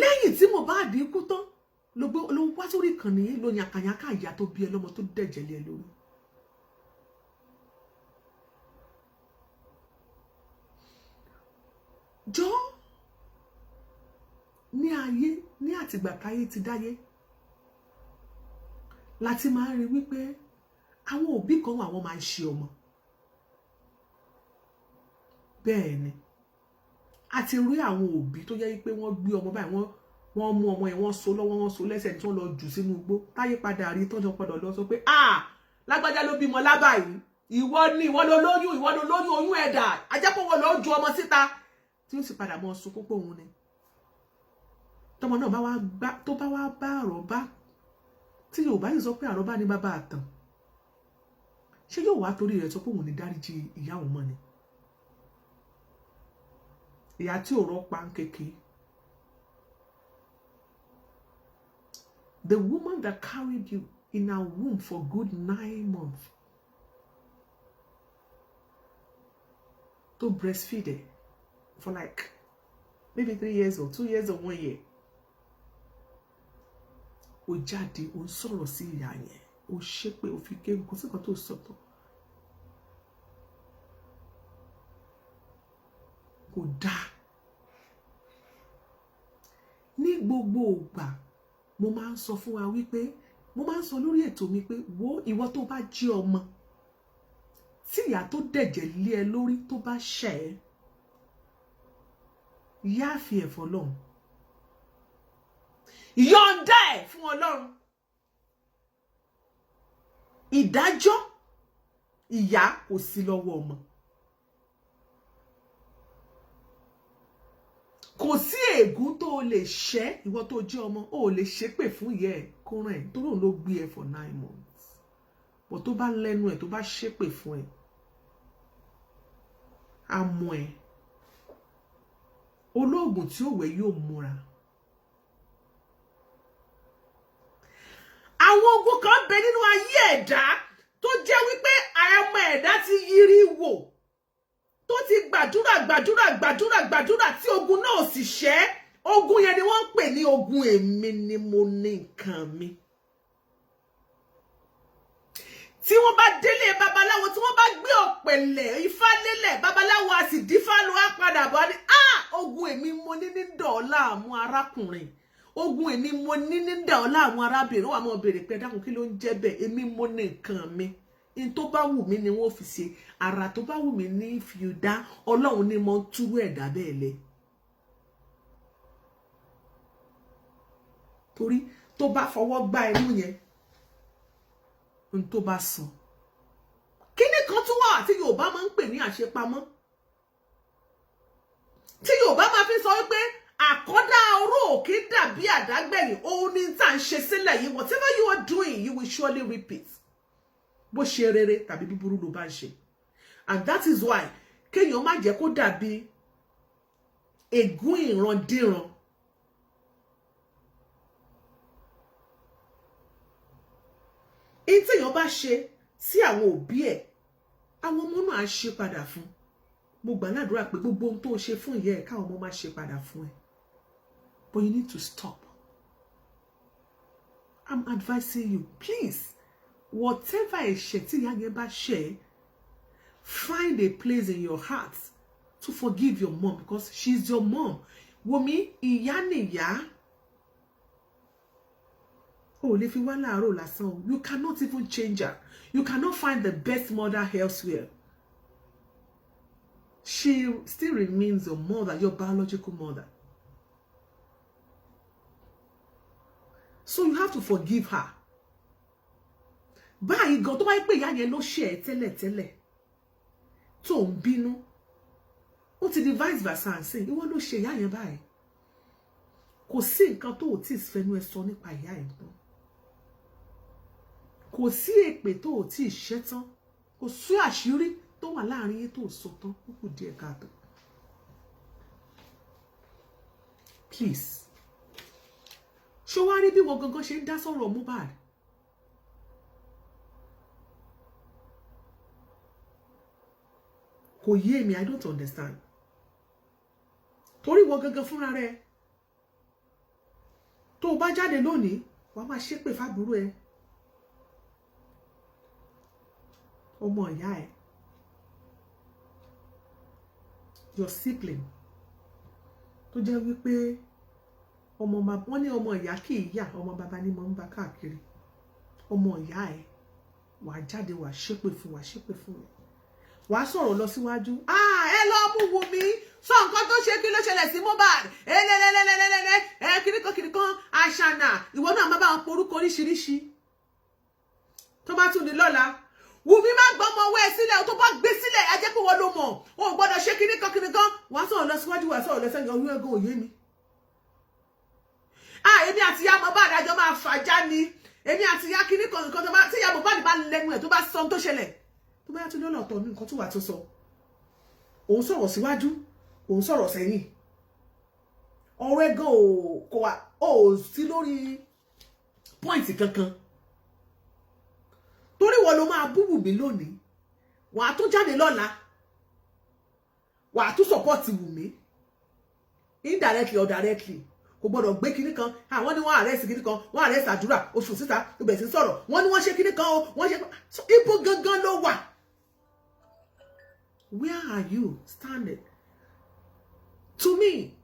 Lẹ́yìn tí Mohbad kú tán, ló gbé ló wá sórí ìkànnì yìí, ló yànkàyànkà ìyá tó bí ẹ lọ́mọ, tó dẹ̀jẹ̀ lé ẹ lórí. Jọ ní ayé, ní àtìgbà táyé ti dáyé láti máa ń rí wípé àwọn òbí kan wà, wọ́n máa ń ṣe ọmọ. Bẹ́ẹ̀ ni a ti rí àwọn òbí tó jẹ́ wípé wọ́n gbé ọmọ báyìí, wọ́n mú ọmọ yẹn, wọ́n so lọ́wọ́, wọ́n so lẹ́sẹ̀, tí wọ́n lọ jù sínú igbó. Táyé padà rí tọ́jọ́ padà lọ sọ pé, "Ah, lágbájá ló bímọ lábàáyí, ìwọ ni, ìwọ ló lóyún, ìwọ ló lóyún, oyún ẹ̀dà ajẹ́pọ̀ wọn ló ju ọmọ síta," tí ó sì padà mọ́ sunkún pé òun ni. Tọmọ náà bá wá gbá, tó bá wá bá àròbá, tí Yorùbá sì sọ pé àròbá ní bàbá àtàn, ṣé yóò wá torí rẹ̀ sọ pé òun ní dáríjì ìyá òun mọ́ ni? Ìyá tí ò rọ́pa ń kéke. The woman that carried you in her womb for good 9 months, to breastfeed her for like maybe 3 years or 2 years or 1 year, ó jáde, ó ń sọ̀rọ̀ sí ìyá yẹn, ó ṣépè, ó fi kéwù, kò sí nǹkan tó sọ tán. Kò dáa. Ní gbogbo ìgbà, mo máa ń sọ fún wa wípé, mo máa ń sọ lórí ètò mi pé, wo ìwọ tó bá jí ọmọ tí ìyá tó dẹ̀jẹ̀ lé ẹ lórí tó bá ṣẹ̀ ẹ́, yáàfi ẹ̀fọ́ lọ́hùn, yọ̀ǹda ẹ̀ fún Ọlọ́run. Ìdájọ́ ìyá kò sí lọ́wọ́ ọmọ. Kò sí ègún tó o lè ṣẹ́, ìwọ tó jẹ́ ọmọ, o lè ṣépè fún ìyá ẹ̀ kó ràn ẹ́, torí òun ló gbé ẹ for 9 months. But tó bá lẹ́nu ẹ̀, tó bá ṣépè fún ẹ, á mú ẹ. Olóògùn tí ó wẹ̀ yóò múra. Àwọn ogun kan bẹ nínú ayé ẹ̀dá tó jẹ́ wípé ọmọ ẹ̀dá ti yiri wò, tó ti gbàdúrà gbàdúrà gbàdúrà gbàdúrà, tí ogun náà sì ṣẹ́. Ogun yẹn ni wọ́n ń pè ní ogun èmi ni mo ní nǹkan mi. Tí wọ́n bá délé babaláwo, tí wọ́n bá gbé ọ̀pẹ̀lẹ̀ ifá lélẹ̀, babaláwo a sì dífá lọ, á padà bọ̀, á ní, "Ah, ogun èmi mo ní ní dọ̀ọ́lá àmú arákùnrin, ogun èmi mo ní ní dọ̀ọ́lá àmú arábìnrin." Ó wà mọ́ béèrè pé, "Dákun, kí ló ń jẹ́ bẹ́ẹ̀?" Èmi mo ní nǹkan mi, in tó bá wù mí ni wọ́n fi ṣe, àrà tó bá wù mí ní fi dá. Ọlọ́run ní mo ń túrú ẹ̀dá bẹ́ẹ̀ lẹ. Torí tó bá fọwọ́ gbá ẹnu yẹn, n tó bá sọ, kíní kan tún wà tí Yorùbá máa ń pè ní àṣepamọ́, tí Yorùbá máa fi sọ wípé àkọ́dá oró òkè dàbí àdágbẹ̀yìn. Òun ni tá à ń ṣe sílẹ̀ yìí. Whatever you are doing, you will surely repeat, bó ṣe rere tàbí búburú ló bá ń ṣe. And that is why kéèyàn má jẹ́ kó dàbí ègún ìrandíran. Èyí téèyàn bá ṣe sí àwọn òbí ẹ̀, àwọn ọmọ náà á ṣe padà fún. Mo gbà ládùúrà pé gbogbo ohun tó ṣe fún ìyá ẹ̀, káwọn ọmọ má ṣe padà fún ẹ. But you need to stop. I'm advising you, please, whatever ẹ̀ṣẹ̀ tí ìyá yẹn bá ṣe ẹ́, find a place in your heart to forgive your mom, because she's your mom. Wòmí, ìyá nìyá o, lè fi wá láàárọ̀ lásán o. You cannot even change her. You cannot find the best mother elsewhere. She still remains your mother, your biological mother. So you have to forgive her. Báyìí gan, tó bá yẹ pé ìyá yẹn ló ṣe ẹ́ tẹ́lẹ̀tẹ́lẹ̀ tó ń bínú, ó ti di vice versa ń sìn. Ìwọ ló ṣe ìyá yẹn báyìí. Kò sí nǹkan tó ò tí ì fẹnu ẹ sọ nípa ìyá yẹn tán, kò sí èpè tó ò tí ì ṣẹ́ tán, kò sí àṣírí tó wà láàrin yín tó sọ tán. Ó kù díẹ̀ káàtó. Please, ṣé wàá rí bí wọn gangan ṣe ń dá sọ̀rọ̀ Mohbad? Kò yé mi. I don't understand, torí wọn gangan fúnra rẹ̀, tó o bá jáde lónìí, wàá máa ṣépè fábúrò ẹ, ọmọ ìyá ẹ, your sibling, tó jẹ́ wípé ọmọ wọ́n ní ọmọ ìyá kì í yà, ọmọ bàbá ní mo ń bá káàkiri. Ọmọ ìyá ẹ, wàá jáde, wàá ṣépè fún, wàá ṣépè fún ẹ, wàá sọ̀rọ̀ lọ síwájú. Ẹ lọ mú Wùmí sọ nǹkan tó ṣe, kí ló ṣẹlẹ̀ sí Mohbad, ẹ lẹ́lẹ́lẹ́lẹ́lẹ́, ẹ kíríkan kíríkan àṣànà. Ìwọ náà má bá wọn porúkọ oríṣiríṣi. Tó bá tún di lọ́la, Wùmí má gbọ́ ọmọ ọwọ́ ẹ sílẹ̀, tó bá gbé sílẹ̀, á jẹ́ pé wọ́n ló mọ̀, o ò gbọ́dọ̀ ṣe kíríkan kíríkan. Wàá sọ̀rọ̀ lọ síwájú, wàá sọ̀rọ̀ lọ sẹ́yìn. Ọdún ẹ̀gàn òye mi. Èmi àti ìyá Mohbad àjọ máa fàjá ni, èmi àti ìyá kíríkan nǹkan tó bá tí ìyá Mohbad bá lẹ́nu ẹ̀, tó bá sọ ohun tó ṣẹlẹ̀, tó bá yá tó lọ́nà ọ̀tọ̀ ní nǹkan tó wà tó sọ. Òun sọ̀rọ̀ síwájú, òun sọ̀rọ̀ sẹ́yìn. Ọ̀rọ̀ ẹ̀gàn ò kò wà ó sí lórí point kankan, torí wọ́n ló máa bú Wùmí lónìí, wàá tún jáde lọ́la, wàá tún support Wùmí indirectly or directly. Kò gbọ́dọ̀ gbé kinní kan, àwọn ni wọ́n arrest kinní kan, wọ́n arrest Àdúrà oṣù síta, ibẹ̀ sí sọ̀rọ̀. Wọ́n ní wọ́n ṣe kinní kan o, wọ́n ṣe ibo gangan ló wà? Where are you standing? To me,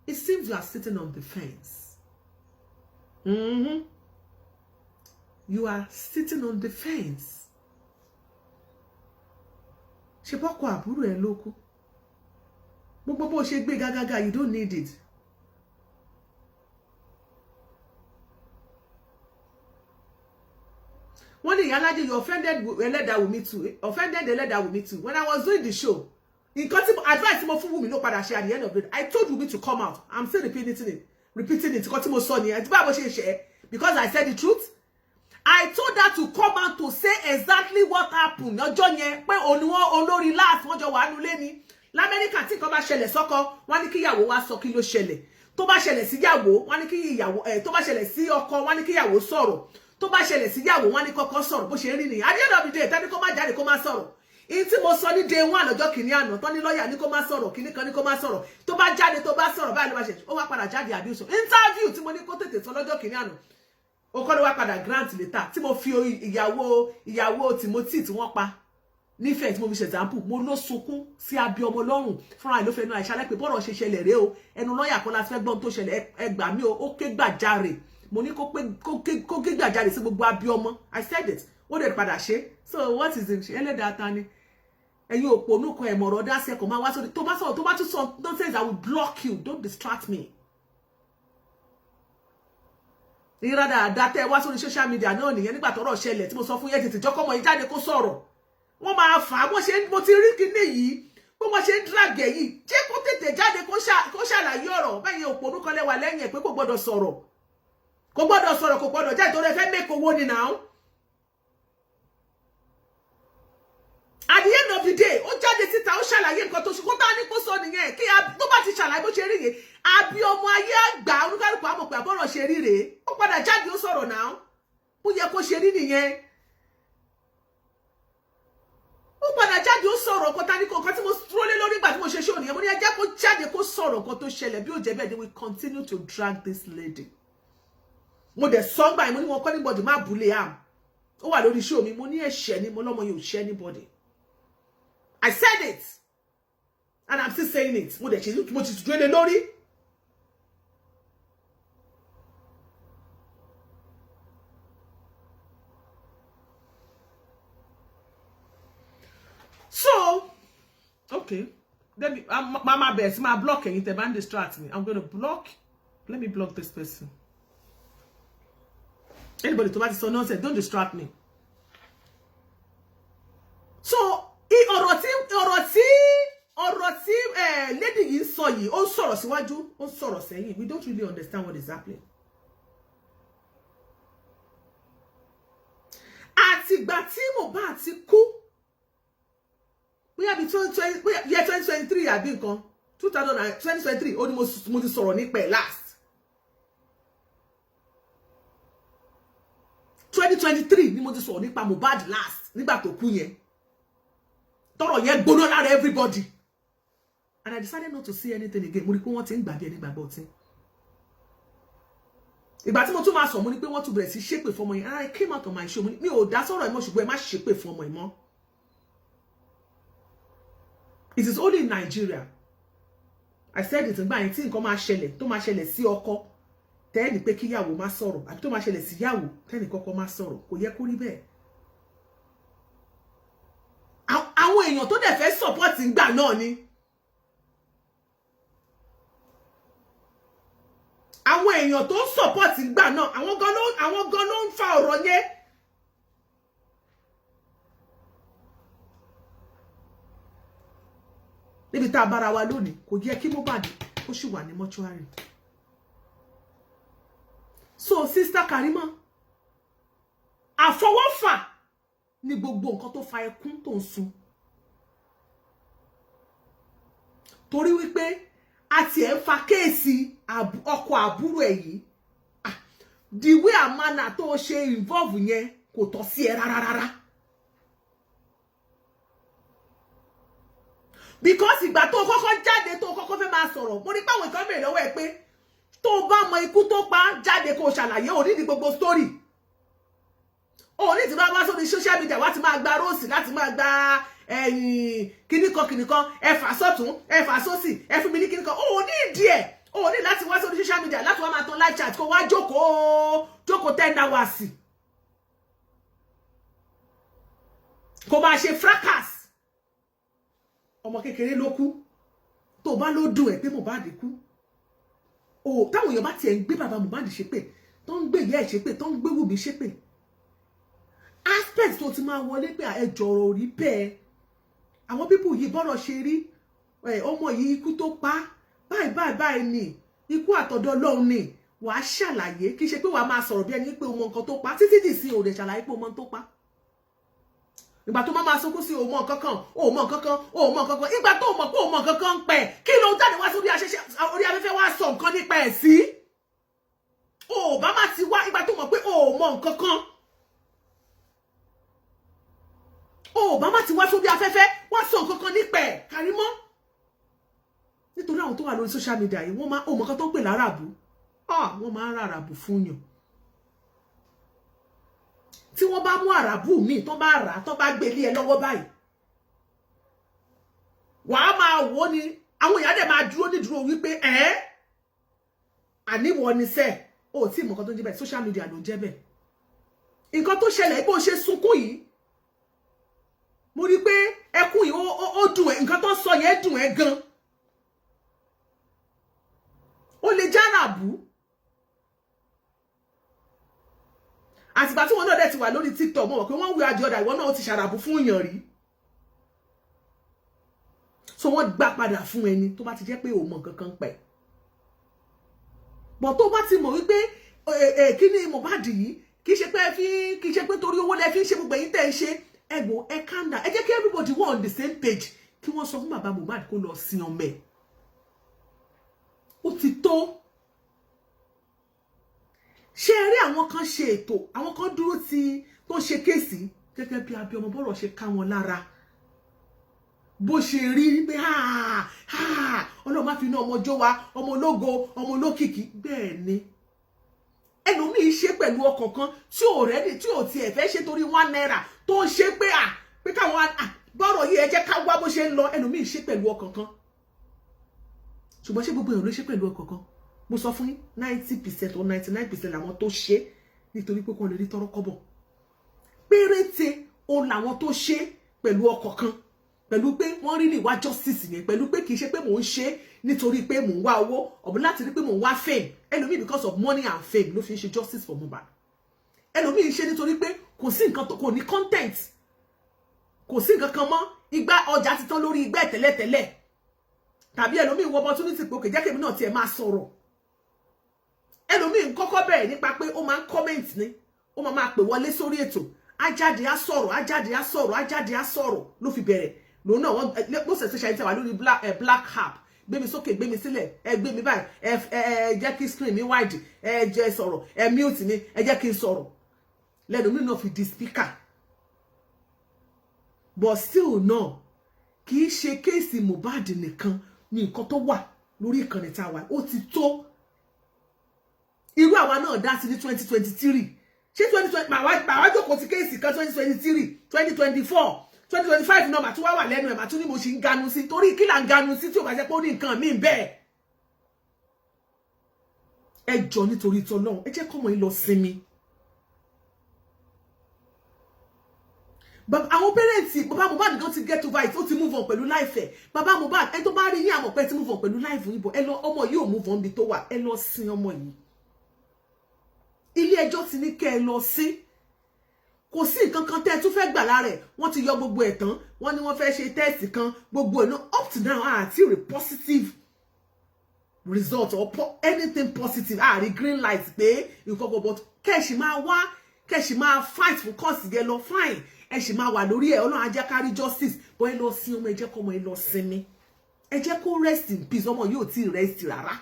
it seems you are sitting on the fence. You are sitting on the fence. Ṣe bọ́kọ àbúrò ẹ ló kú? Gbogbo bó ṣe gbé gágágá, you don't need it. Wọ́n ní ìyálájẹ, you offended ẹlẹ́dàá Wùmí too, offended ẹlẹ́dàá Wùmí too. When I was doing the show, nǹkan tí advice tí mo fún Wùmí ló padà ṣe. At the end of the day, I told Wùmí to come out. I'm still repeating it, repeating it. Nǹkan tí mo sọ nìyẹn. Tí báwo ṣe ṣe? Because I said the truth. I told her to come out to say exactly what happened lọ́jọ́ yẹn, pé òun ni wọ́n olórí láàfin, wọ́n jọ wà nulẹ̀ ni lamẹ́ríkà. Tí nǹkan bá ṣẹlẹ̀ sọ́kọ, wọ́n ní kíyàwó wá sọ kí ló ṣẹlẹ̀. Tó bá ṣẹlẹ̀ síyàwó, wọ́n ní kí ìyàwó ẹ̀, tó bá ṣẹlẹ̀ sí ọkọ, wọ́n ní kíyàwó sọ̀rọ̀. Tó bá ṣẹlẹ̀ síyàwó, wọ́n ní kọ́kọ́ sọ̀rọ̀. Bó ṣe rí nìyẹn. At the end of the day, tani kó má jáde, kó má sọ̀rọ̀? Ìyí tí mo sọ ní day one lọ́jọ́ kìíní àná tán ní lọ́ọ̀yà ní kó má sọ̀rọ̀, kìíní kan ní kó má sọ̀rọ̀, tó bá jáde, tó bá sọ̀rọ̀ báyìí ló máa ṣe. Ó wá padà jáde àbí sọ interview tí mo ní kó tètè sọ lọ́jọ́ kìíní àná, ó kọ́ ló wá padà grant later tí mo fi ìyàwó Timothy tí wọ́n pa nífẹ̀ẹ́ tí mo fi ṣe example. Mo ló sunkún sí abí ọmọ lọ́rùn fúnra ẹ̀ ló fẹ́ nu àìsàlẹ̀ pé bọ́rọ̀ ṣe ṣẹlẹ̀ rèé o, ẹnu lọ́ọ̀yà kan láti fẹ́ gbọ́n tó ṣẹlẹ̀, ẹ gbà mí o. Ó ké gbàjarè. Mo ní kó ké gbàjarè sí gbogbo abí ọmọ. I said it, ó dẹ̀ padà ṣe. So what is it? Ẹlẹ́dàá ta ni ẹ̀yin òpònú kan ẹ̀mọ̀rọ̀ dá sí ẹ̀kọ́ máa wá sórí tó bá sọ̀rọ̀, tó bá tún sọ nonsense, I will block you. Don't distract me. Ìrírá dáadáa tẹ́ ẹ wá sórí social media náà nìyẹn nígbà tọ́rọ̀ ṣẹlẹ̀ tí mo sọ fún yẹn, tètè jọ́kọ́mọ yìí jáde kó sọ̀rọ̀. Wọ́n máa fà á bó ṣe mo ti rí kinní yìí bó wọ́n ṣe ń drag ẹ̀ yìí, jẹ́ kó tètè jáde kó ṣàlàyé ọ̀rọ̀. Bẹ́ẹ̀ yẹn òpònú kan lẹ́wà lẹ́yìn ẹ̀ pé kò gbọ́dọ̀ sọ̀rọ̀, kò gbọ́dọ̀ sọ̀rọ̀, kò gbọ́dọ̀ jáde torí ẹ fẹ́ make owó ni now. At the end of the day, ó jáde síta, ó ṣàlàyé nǹkan tó ṣe kó tá a ní kó sọ nìyẹn. Kí tó bá ti ṣàlàyé bó ṣe rí yẹn, àbí ọmọ ayé àgbà oníkálùkù àmọ̀ pé àbọ̀rọ̀ ṣe rí rèé. Ó padà jáde, ó sọ̀rọ̀ náà, bó yẹ kó ṣe rí nìyẹn. Ó padà jáde, ó sọ̀rọ̀ nǹkan tá ní kó nǹkan tí mo dúró lé lórí ìgbà tí mo ṣe ṣó nìyẹn. Mo ní ẹ jẹ́ kó jáde kó sọ̀rọ̀ nǹkan tó ṣẹlẹ̀. Bí ó jẹ́ bẹ́ẹ̀, they will continue to drag this lady. Mo dẹ̀ sọ ńgbà yẹn, mo ní wọn kọ́ anybody má bully am. Ó wà lórí show mi. Mo ní ẹ̀ṣẹ̀ ni mo lọ́mọ yóò ṣẹ́ anybody. I said it and I'm still saying it. Mo dẹ̀ ṣe, mo ti dúró lé lórí. So okay, let me mama bẹ̀rẹ̀ sí máa block ẹ̀yin tẹ́ bá ń distract me. I'm gonna block. Let me block this person. Anybody tó bá ti sọ nonsense, don't distract me. So ọ̀rọ̀ tí lady yìí ń sọ yìí, ó ń sọ̀rọ̀ síwájú, ó ń sọ̀rọ̀ sẹ́yìn. We don't really understand what is happening. Àtìgbà tí Mohbad ti kú, bóyá bí 2020, bóyá year 2023 àbí nǹkan, 2023, ó ní mo ti sọ̀rọ̀ nípa ẹ̀ last. 2023 ni mo ti sọ̀rọ̀ nípa Mohbad last, nígbà tó kú yẹn, tọ́rọ̀ yẹn gbóná lára everybody, and I decided not to see anything again. Mo rí pé wọ́n ti ń gbàgbé ẹni gbàgbọ́ ọtí. Ìgbà tí mo tún máa sọ, mo ní pé wọ́n tún bẹ̀rẹ̀ sí ṣépè fún ọmọ yẹn, and I came out on my show. Mo ní mi ò dá sọ̀rọ̀ ẹ̀ mọ́, ṣùgbọ́n ẹ má ṣépè fún ọmọ yẹn mọ́. It is only in Nigeria, I said it nígbà yẹn, tí nǹkan máa ṣẹlẹ̀, tó máa ṣẹlẹ̀ sí ọkọ tẹ́ẹ̀nì pé kíyàwó má sọ̀rọ̀, àbí tó máa ṣẹlẹ̀ sí yàwó tẹ́ẹ̀nì kọ́kọ́ má sọ̀rọ̀. Kò yẹ kó rí bẹ́ẹ̀. Àwọn èèyàn tó dẹ̀ fẹ́ support ńgbà náà ni àwọn èèyàn tó ń support ńgbà náà, àwọn gan ló ń fa ọ̀rọ̀ yẹn. Níbi tá a bára wa lónìí, kò yẹ kí Mohbad ó sì wà ní mọ́ṣúárì. So sister Karimo, àfọwọ́fà ní gbogbo nǹkan tó fa ẹkún tó ń sun, torí wípé a tiẹ̀ ń fa case ọkọ àbúrò ẹ̀ yìí. The way and manner tó ṣe involve yẹn kò tọ́ sí ẹ rárá rárá, because ìgbà tó kọ́kọ́ jáde, tó kọ́kọ́ fẹ́ máa sọ̀rọ̀, mo ní pàwọn ìkan bèèrè lọ́wọ́ ẹ pé tó bá mọ ikú tó pa, jáde kó ṣàlàyé. Ò ní ní gbogbo story, ò ní tí wọ́n wá sórí social media wá ti máa gba rose, láti máa gba ẹ̀yìn kíníkan kíníkan, ẹ fà sọ́tún, ẹ fà sósì, ẹ fún mi ní kíníkan. Ò ní ìdí ẹ̀, ò ní láti wá sórí social media láti wá máa tan live chat, kó wá jókòó jókòó 10 hours, kó máa ṣe fracas. Ọmọ kékeré ló kú. Tó bá ló dùn ẹ́ pé Mohbad kú o, táwọn èèyàn bá tiẹ̀ ń gbé bàbá Mohbad ṣépè, tó ń gbé ìyá ẹ̀ ṣépè, tó ń gbé Wùmí ṣépè, aspect tó ti máa wọlé pé ẹ jọ̀rọ̀ rí bẹ́ẹ̀, àwọn people yìí, bọ́rọ̀ ṣe rí, ọmọ yìí, ikú tó pa báyìí báyìí báyìí ni, ikú àtọ̀dọ̀ Ọlọ́run ni, wàá ṣàlàyé. Kì í ṣe pé wàá máa sọ̀rọ̀ bí ẹni pé o mọ nǹkan tó pa. Títí dì sí o lè ṣàlàyé pé o mọ nǹkan tó pa. Ìgbà tó máa máa sunkún sí, o mọ nǹkan kan, o mọ nǹkan kan, o mọ nǹkan kan. Ìgbà tó mọ̀ pé o mọ nǹkan kan ń pẹ̀, kí ló jáde wá sórí orí afẹ́fẹ́ wá sọ nǹkan nípa ẹ̀ sí? O bá má ti wá. Ìgbà tó mọ̀ pé o mọ nǹkan kan, o bá má ti wá sórí afẹ́fẹ́. mọ̀ nípa ẹ̀, Karimo. Nítorí àwọn tó wà lórí social media yìí, wọ́n máa ó mọ̀ kan tó ń pè láràbù. Wọ́n máa ń ra àràbù fún yàn. Tí wọ́n bá mú àràbù míì, tó bá rà á, tó bá gbé ilé ẹ lọ́wọ́ báyìí, wàá máa wò ó ni. Àwọn èèyàn dẹ̀ máa dúró nídúró wípé ẹ́ àníwọ̀ ni sẹ́ẹ̀ o tí mọ̀ nǹkan tó ń jẹ́ bẹ́ẹ̀. Social media ló ń jẹ́ bẹ́ẹ̀. Nǹkan tó ṣẹlẹ̀, bó ṣe sunkún yìí, mo rí i pé ẹkún yìí ó dùn ẹ́. Nǹkan tó sọ yẹn dùn ẹ́ gan. Ó lè járàbù. Àtìgbà tí wọn náà dẹ̀ ti wà lórí TikTok, mo mọ̀ pé wọ́n wí adìọ̀dà, ìwọ náà ó ti ṣàràbù fún èèyàn rí. So wọ́n gbà padà fún ẹni tó bá ti jẹ́ pé ò mọ̀ nǹkan kan pẹ̀ bọ̀, tó bá ti mọ̀ wípé kí ni Mohbad yìí, kì í ṣe pé fi kì í ṣe pé torí owó lẹ fi ń ṣe gbogbo ẹ̀yin tẹ́ ẹ ṣe ẹgbò. Ẹ calm down, ẹ jẹ́ kí everybody were on the same page, kí wọ́n sọ fún bàbá Mohbad kó lọ sin ọmọ ẹ̀. Ó ti tó. Ṣé ẹ rí àwọn kan ṣe ètò, àwọn kan dúró ti tó ṣe case gẹ́gẹ́ bí abiyamọ, bọ́rọ̀ ṣe ká wọn lára, bó ṣe rí pé Ọlọ́run má fi iná ọmọ jó wa, ọmọ ológo, ọmọ olókìkí. Bẹ́ẹ̀ ni ẹlòmíì ṣe pẹ̀lú ọkàn kan tí ò ready, tí ò tiẹ̀ fẹ́ ṣe torí ₦1 tó ń ṣe pé à pé káwọn bọ́rọ̀ yìí, ẹ jẹ́ ká wá bó ṣe ń lọ. Ẹlòmíì ṣe pẹ̀lú ọkàn kan, ṣùgbọ́n ṣé gbogbo èèyàn ló ṣe pẹ̀lú ọkàn kan? Mo sọ fún yín, 90% or 99% làwọn tó ṣe nítorí pé kò lè rí tọ́rọ́ kọ́bọ̀. Péréte òun làwọn tó ṣe pẹ̀lú ọkàn kan, pẹ̀lú pé wọ́n rí ní ìwà justice yẹn, pẹ̀lú pé kì í ṣe pé mò ń ṣe nítorí pé mò ń wá owó ọ̀bùn láti rí pé mò ń wá fame. Ẹlòmíì, because of money and fame ló fi ń ṣe justice for Mohbad. Ẹlòmíì ṣe nítorí pé kò sí nǹkan tó kò ní content, kò sí nǹkan kan mọ́, igbá ọjà ti tán lórí igbá ẹ̀ tẹ́lẹ̀tẹ́lẹ̀, tàbí ẹlòmíì wọ opportunity pé òkè jẹ́ kèmi náà tiẹ̀ máa sọ̀rọ̀. Ẹlòmíì ń kọ́kọ́ bẹ̀rẹ̀ nípa pé ó máa ń comment ni, ó máa máa pè wọlé sórí ètò, á jáde á sọ̀rọ̀, á jáde á sọ̀rọ̀, á jáde á sọ̀rọ̀ ló fi bẹ̀rẹ̀. Lòun náà wọ́n most especially tí a wà lórí black app, gbé mi sókè, gbé mi sílẹ̀, ẹ gbé mi báyìí, ẹ ẹ jẹ́ kí screen mi wide, ẹ jẹ́ sọ̀rọ̀, ẹ mute mi, ẹ jẹ́ kí n sọ̀rọ̀ lẹ́nu mi náà fi di speaker. But still náà, kì í ṣe case Mohbad nìkan ní nǹkan tó wà lórí ìkànnì tá a wà. Ó ti tó. Irú àwa náà dá sí ní 2023. Ṣé 2020 màá wá jókòó ti case kan? 2023, 2024, 2025 náà, màá tún wá wà lẹ́nu ẹ̀, màá tún ní mo ṣì ń ganu sí. Torí kí là ń ganu sí tí ò bá jẹ́ pé ó ní nǹkan míì bẹ́ẹ̀? Ẹ jọ, nítorí tọlọ́run, ẹ jẹ́ kọ́mọ yín lọ sinmi. Àwọn parents bàbá Mohbad gan ti get over it, ó ti move on pẹ̀lú life ẹ̀. Bàbá Mohbad, ẹ tó bá rí yín, àmọ̀ pé ti move on pẹ̀lú life yín bọ̀, ẹ lọ, ọmọ yìí ò move on bí tó wà. Ẹ lọ sin ọmọ yìí. Ilé ẹjọ́ ti ní kẹ́ ẹ lọ sí. Kò sí nǹkan kan tẹ́ ẹ tún fẹ́ gbà lára ẹ̀. Wọ́n ti yọ gbogbo ẹ̀ tán. Wọ́n ní wọ́n fẹ́ ṣe test kan, gbogbo ẹ̀ náà, up to now, àti rí positive result or anything positive, àrí green light pé nǹkan kan. But kẹ́ẹ̀sì máa wá, kẹ́ẹ̀sì máa fight fún cause yẹn lọ, fine, ẹ sì máa wà lórí ẹ̀. Ọlọ́run á jẹ́ ká rí justice. Bọ́ ẹ lọ sin ọmọ, ẹ jẹ́ kọ́mọ ẹ lọ sinmi, ẹ jẹ́ kó rest in peace. Ọmọ yóò tí ì rest rárá.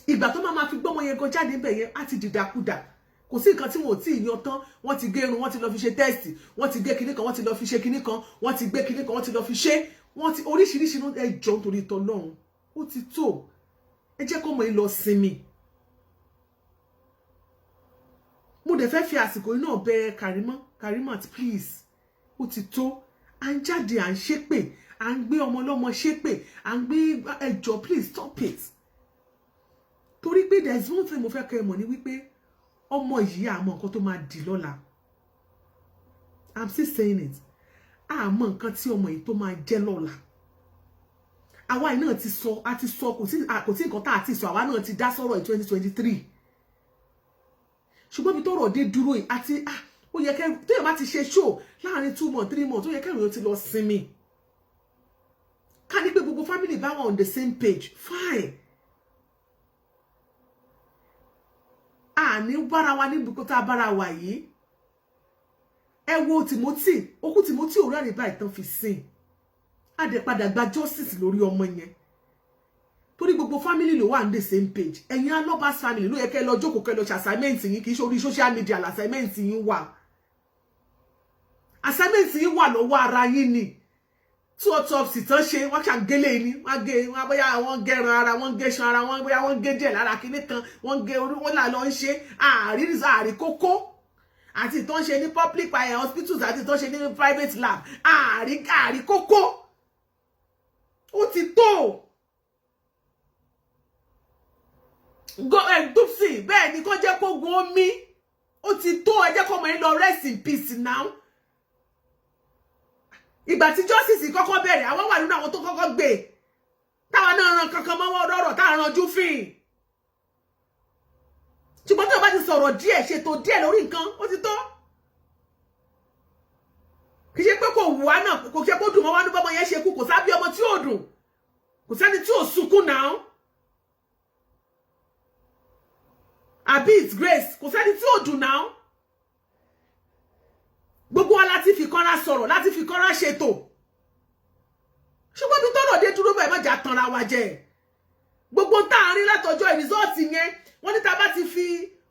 Ìgbà tó máa ma fi gbọ́mọ yẹn gan jáde ńbẹ̀ yẹn, á ti dìdàkudà. Kò sí nǹkan tí wọn ò tí ì yan tán. Wọ́n ti gé irun, wọ́n ti lọ fi ṣe test, wọ́n ti gé kinní kan, wọ́n ti lọ fi ṣe kinní kan, wọ́n ti gbé kinní kan, wọ́n ti lọ fi ṣe, wọ́n ti oríṣiríṣi. Ẹ jọ, nítorí tọlọ́run, ó ti tó. Ẹ jẹ́ kọ́mọ yìí lọ sinmi. Mo dẹ̀ fẹ́ fi àsìkò yìí náà bẹ̀ Karimo. Karimat, please, ó ti tó. À ń jáde, à ń ṣépè, à ń gbé ọmọ ọlọ́mọ ṣépè, à ń gbé. Ẹ jọ̀ọ́, please stop it. Torí pé there is one thing mo fẹ́ kẹ́ ẹ mọ̀ ní wípé ọmọ yìí, àmọ́ nǹkan tó máa dì lọ́la. I'm still saying it, àmọ́ nǹkan tí ọmọ yìí tó máa jẹ́ lọ́la. Àwa yìí náà ti sọ, a ti sọ, kò sí nǹkan tá a ti sọ. Àwa náà ti dá sọ̀rọ̀ in 2023, ṣùgbọ́n ibi tọ́rọ̀ dé dúró yìí àti ó yẹ kẹ́ téèyàn bá ti ṣe show láàrin 2 months, 3 months, ó yẹ kẹ́rìn ó ti lọ sinmi. Ká ní pé gbogbo family bá wà on the same page, fine. Àní bára wa níbi kó tá a bára wa yìí. Ẹ wo Timothy, okú Timothy ò rẹ́rìn báyìí tán fi sìn. Á dẹ̀ padà gba justice lórí ọmọ yẹn torí gbogbo family ló wà ní the same page. Ẹ̀yin Alobas family ló yẹ kẹ́ lọ jókòó, kẹ́ lọ ṣe assignment yín. Kì í ṣe orí social media assignment yín wà. Assignment yìí wà lọ́wọ́ ara yín ni. Tí autopsy tán ṣe, wọ́n ṣàgélé ni, wọ́n gé wọ́n, bóyá wọ́n gẹran ara, wọ́n gé ṣan ara wọ́n, bóyá wọ́n gé díẹ̀ lára kinní kan, wọ́n gé orí wọ́n là lọ ń ṣe àárí àárí kókó, àti ìtàn ṣe ní public hospitals àti ìtàn ṣe ní private lab, àárí àárí kókó. Ó ti tó go dupsy. Bẹ́ẹ̀ ni, kó jẹ́ kó gun omi. Ó ti tó. Ẹ jẹ́ kó ọmọ yín lọ rest in peace now. Ìgbà tí justice kọ́kọ́ bẹ̀rẹ̀, àwọn wà nínú àwọn tó kọ́kọ́ gbé, táwọn náà ran kankan mọ́wọ́ rọ̀rọ̀, táwọn ranjú fìn. Ṣùgbọ́n tí o bá ti sọ̀rọ̀ díẹ̀, ṣètò díẹ̀ lórí nǹkan, ó ti tó. Kì í ṣe pé kò wù wá náà, kò ṣe kó dùn mọ́ wá ní bọ́mọ yẹn ṣe kú. Kò sábí ọmọ tí ò dùn, kò sẹ́ni tí ò sunkún náà, àbí? It's grace. Kò sẹ́ni tí ò dùn náà. Gbogbo wa láti fi kọ́ra sọ̀rọ̀, láti fi kọ́ra ṣètò. Ṣùgbọ́n bí tọ́rọ̀ dé dúró báyìí, má jà tanra wa jẹ. Gbogbo tá à ń rí látọjọ́ result yẹn, wọ́n ní tá bá ti fi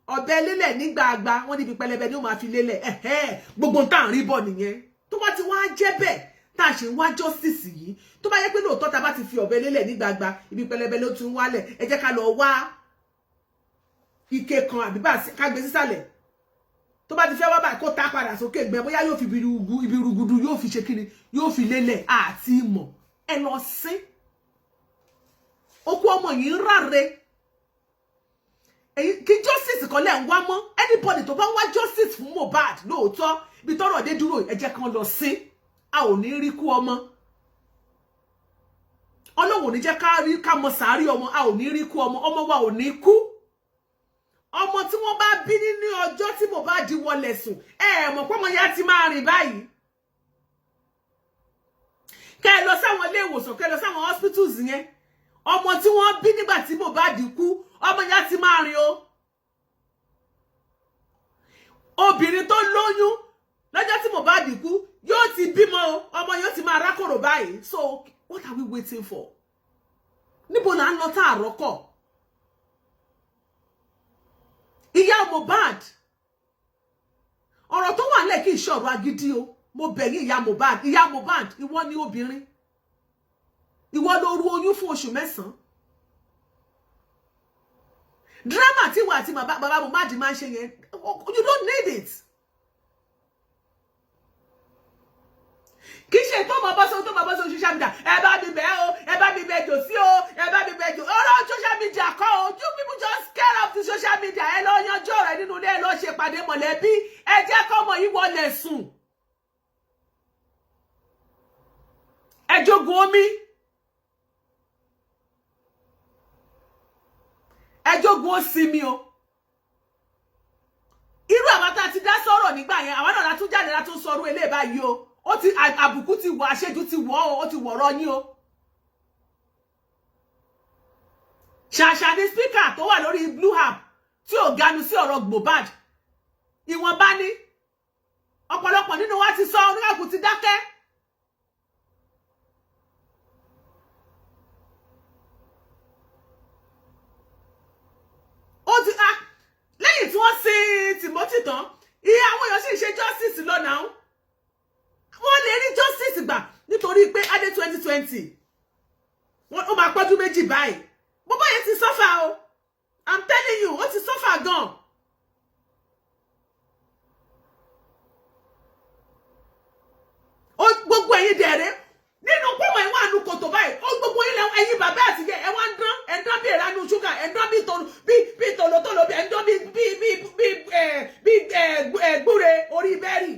ọ̀bẹ lélẹ̀ nígbàgbà, wọ́n níbi pẹlẹbẹ ni ó máa fi lélẹ̀. Gbogbo tá à ń rí bọ̀ nìyẹn. Tó bá ti wá jẹ́ bẹ́ẹ̀, tá a ṣe ń wá justice yìí, tó bá yẹ pé lóòótọ́ tá a bá ti fi ọ̀bẹ lélẹ̀ nígbàgbà, ibi pẹlẹbẹ ló tún wálẹ̀, ẹ jẹ́ ká lọ wá ike kan àbí bá ká gbé sísàlẹ̀. Tó bá ti fẹ́ wá báyìí, kó tá padà sókè gbẹ, bóyá yóò fi ibi rúgudu, yóò fi ṣe kíni, yóò fi lélẹ̀. Àti ìmọ̀ ẹ lọ sí okú ọmọ yìí ń ráre. Èyí kí justice kan lẹ̀ ń wá mọ́. Anybody tó bá ń wá justice fún Mohbad lóòótọ́, ibi tọ́rọ̀ dé dúró, ẹ jẹ́ kan lọ sí. A ò ní rí kú ọmọ. Ọlọ́run ò ní jẹ́ ká rí, ká mọ sàárì ọmọ. A ò ní rí kú ọmọ. Ọmọ wa ò ní kú. Ọmọ tí wọ́n bá bí nínú ọjọ́ tí Mohbad wọlé sùn, ẹ mọ̀ pé ọmọ yẹn ti máa rìn báyìí. Kẹ́ ẹ lọ sáwọn ilé ìwòsàn, kẹ́ ẹ lọ sáwọn hospitals yẹn, ọmọ tí wọ́n bí nígbà tí Mohbad kú, ọmọ yẹn ti máa rìn o. Obìnrin tó lóyún lọ́jọ́ tí Mohbad kú yóò ti bímọ o. Ọmọ yóò ti máa rákòrò báyìí. So what are we waiting for? Níbo là ń lọ tá àrọ́kọ̀? Ìyá Mohbad, ọ̀rọ̀ tó wà nílẹ̀ kì í ṣọ̀rọ̀ agídí o. Mo bẹ̀ yín, ìyá Mohbad. Ìyá Mohbad, ìwọ ni obìnrin, ìwọ ló ru oyún fún oṣù 9. Drama tí wà tí bàbá Mohbad máa ń ṣe yẹn, you don't need it. Kì í ṣe tó máa bọ́ sórí, tó máa bọ́ sórí social media, "Ẹ bá mi bẹ̀ o, ẹ bá mi bẹ̀ jò sí o, ẹ bá mi bẹ̀ jò." Ọ̀rọ̀ social media kọ́ o. You people just care of the social media. Ẹ lọ yanjú ọ̀rọ̀ nínú ilé, ẹ lọ ṣe pàdé mọ̀lẹ́bí. Ẹ jẹ́ kọ́mọ yìí wọlé sùn. Ẹ jogun omi, ẹ jogun ó sinmi o. Irú àwọn tá a ti dá sọ̀rọ̀ nígbà yẹn, àwọn náà la tún jáde, la tún sọ̀rọ̀ eléyìí báyìí o. Ó ti àbùkù ti wọ̀, àṣejù ti wọ̀ o, ó ti wọ̀rọ̀ yín o. Ṣàṣà ni speaker tó wà lórí blue app tí ò ganu sí ọ̀rọ̀ Mohbad. Ìwọ̀nba ní ọ̀pọ̀lọpọ̀ nínú wa ti sọ, oníkàkù ti dákẹ́. Ó ti ah, lẹ́yìn tí wọ́n sin Timothy tán, iye àwọn èèyàn sì ń ṣe justice lọ́nà, wọ́n lè rí justice gbà, nítorí pé adé 2020, ó máa pọ́jú 2 báyìí. Bọ́bá yẹn ti suffer o. I'm telling you, ó ti suffer gan. Gbogbo ẹ̀yin dẹ̀rẹ́ nínú pọ́nmọ̀ ẹ̀ wà nù kòtò báyìí. Ó gbogbo yín lẹ́wọ̀n, ẹ̀yin bàbá àti yẹ, ẹ̀ wá ń dán, ẹ̀ ń dán bí ìranu ṣúgà, ẹ̀ ń dán bí bí tòlótòló, ẹ̀ ń dán bí bí bí bí ẹ̀ bí ẹ̀ gbúre orí bẹ́ẹ̀rì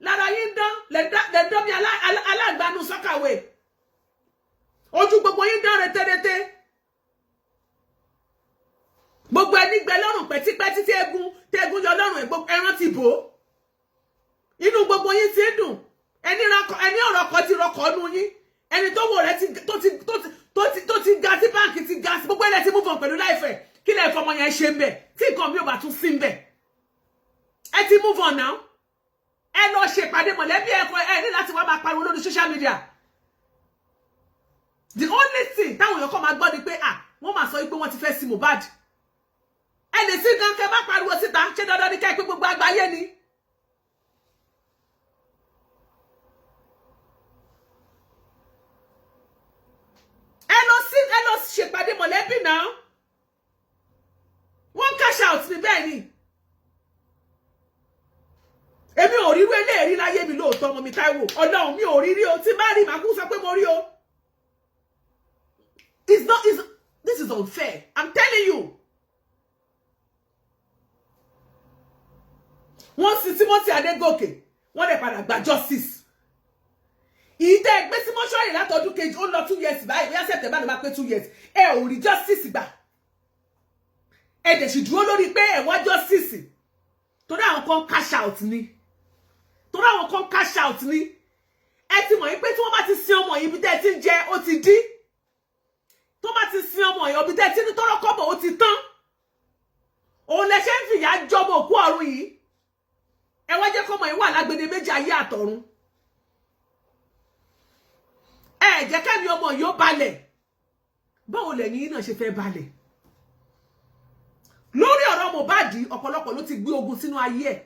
lára yín dán, lẹ̀ ń dán bí alágbàánu sọ́kàwé. Ojú gbogbo yín dán retérété. Gbogbo ẹni gbẹ lọ́rùn pẹ́típẹ́tí, tí egun tí egun yọ lọ́rùn, ẹran ti bò ó. Inú gbogbo yín ti ń dùn. Ẹni ọ̀rọ̀ kan ti rọkọ̀ nú yín, ẹni tó wò rẹ tó ti tó ti tó ti tó ti ga sí báǹkì, ti ga sí gbogbo ẹlẹ́ ti move on pẹ̀lú láìfẹ̀. Kí lẹ̀ fọmọ yẹn ṣe ń bẹ̀ tí nǹkan bí ó bá tún sí ń bẹ̀? Ẹ ti move on now. Ẹ lọ ṣèpàdé mọ̀lẹ́bí. Ẹ kọ ẹ ní láti wá máa pariwo lórí social media. The only thing táwọn èèyàn kọ́ máa gbọ́ ni pé, ah, wọ́n máa sọ wípé wọ́n ti fẹ́ sí Mohbad. Ẹ lè sí gan kẹ́ bá pariwo síta. Ṣé dandan ni ká ẹ pé gbogbo àgbáyé ni? Èmi ò rírú eléyìí láyé mi lóòótọ́. Ọmọ mi Táíwò, Ọlọ́run, mi ò rí rí o. Tí bá rí, màá kú sọ pé mo rí o. It's not, it's, this is unfair, I'm telling you. Wọ́n sin Timothy Adégòkè, wọ́n dẹ̀ padà gba justice. Ìyí tẹ́ ẹ gbé sí mọ́ṣúárì látọdún kejì, ó lọ 2 years báyìí, bóyá September ló máa pé 2 years. Ẹ ò rí justice gbà, ẹ dẹ̀ sì dúró lórí pé ẹ wá justice, torí àwọn kan cash out ni, torí àwọn kan cash out ni. Ẹ ti mọ̀ yín pé tí wọ́n bá ti sin ọmọ yìí, ibi tẹ́ ẹ ti ń jẹ ó ti dí. Tó bá ti sin ọmọ yìí, ibi tẹ́ ẹ ti ní tọ́rọ́ kọ́bọ̀ ó ti tán. Òun lẹ ṣe ń fìyà jọmọ òkú ọ̀run yìí. Ẹ wá jẹ́ kọ́mọ yìí wà lágbede méjì ayé àtọ̀run. Ẹ jẹ́ kẹ́mi ọmọ yìí ó balẹ̀. Báwo lẹ̀yin náà ṣe fẹ́ balẹ̀ lórí ọ̀rọ̀ Mohbad? Ọ̀pọ̀lọpọ̀ ló ti gbé ogun sínú ayé ẹ̀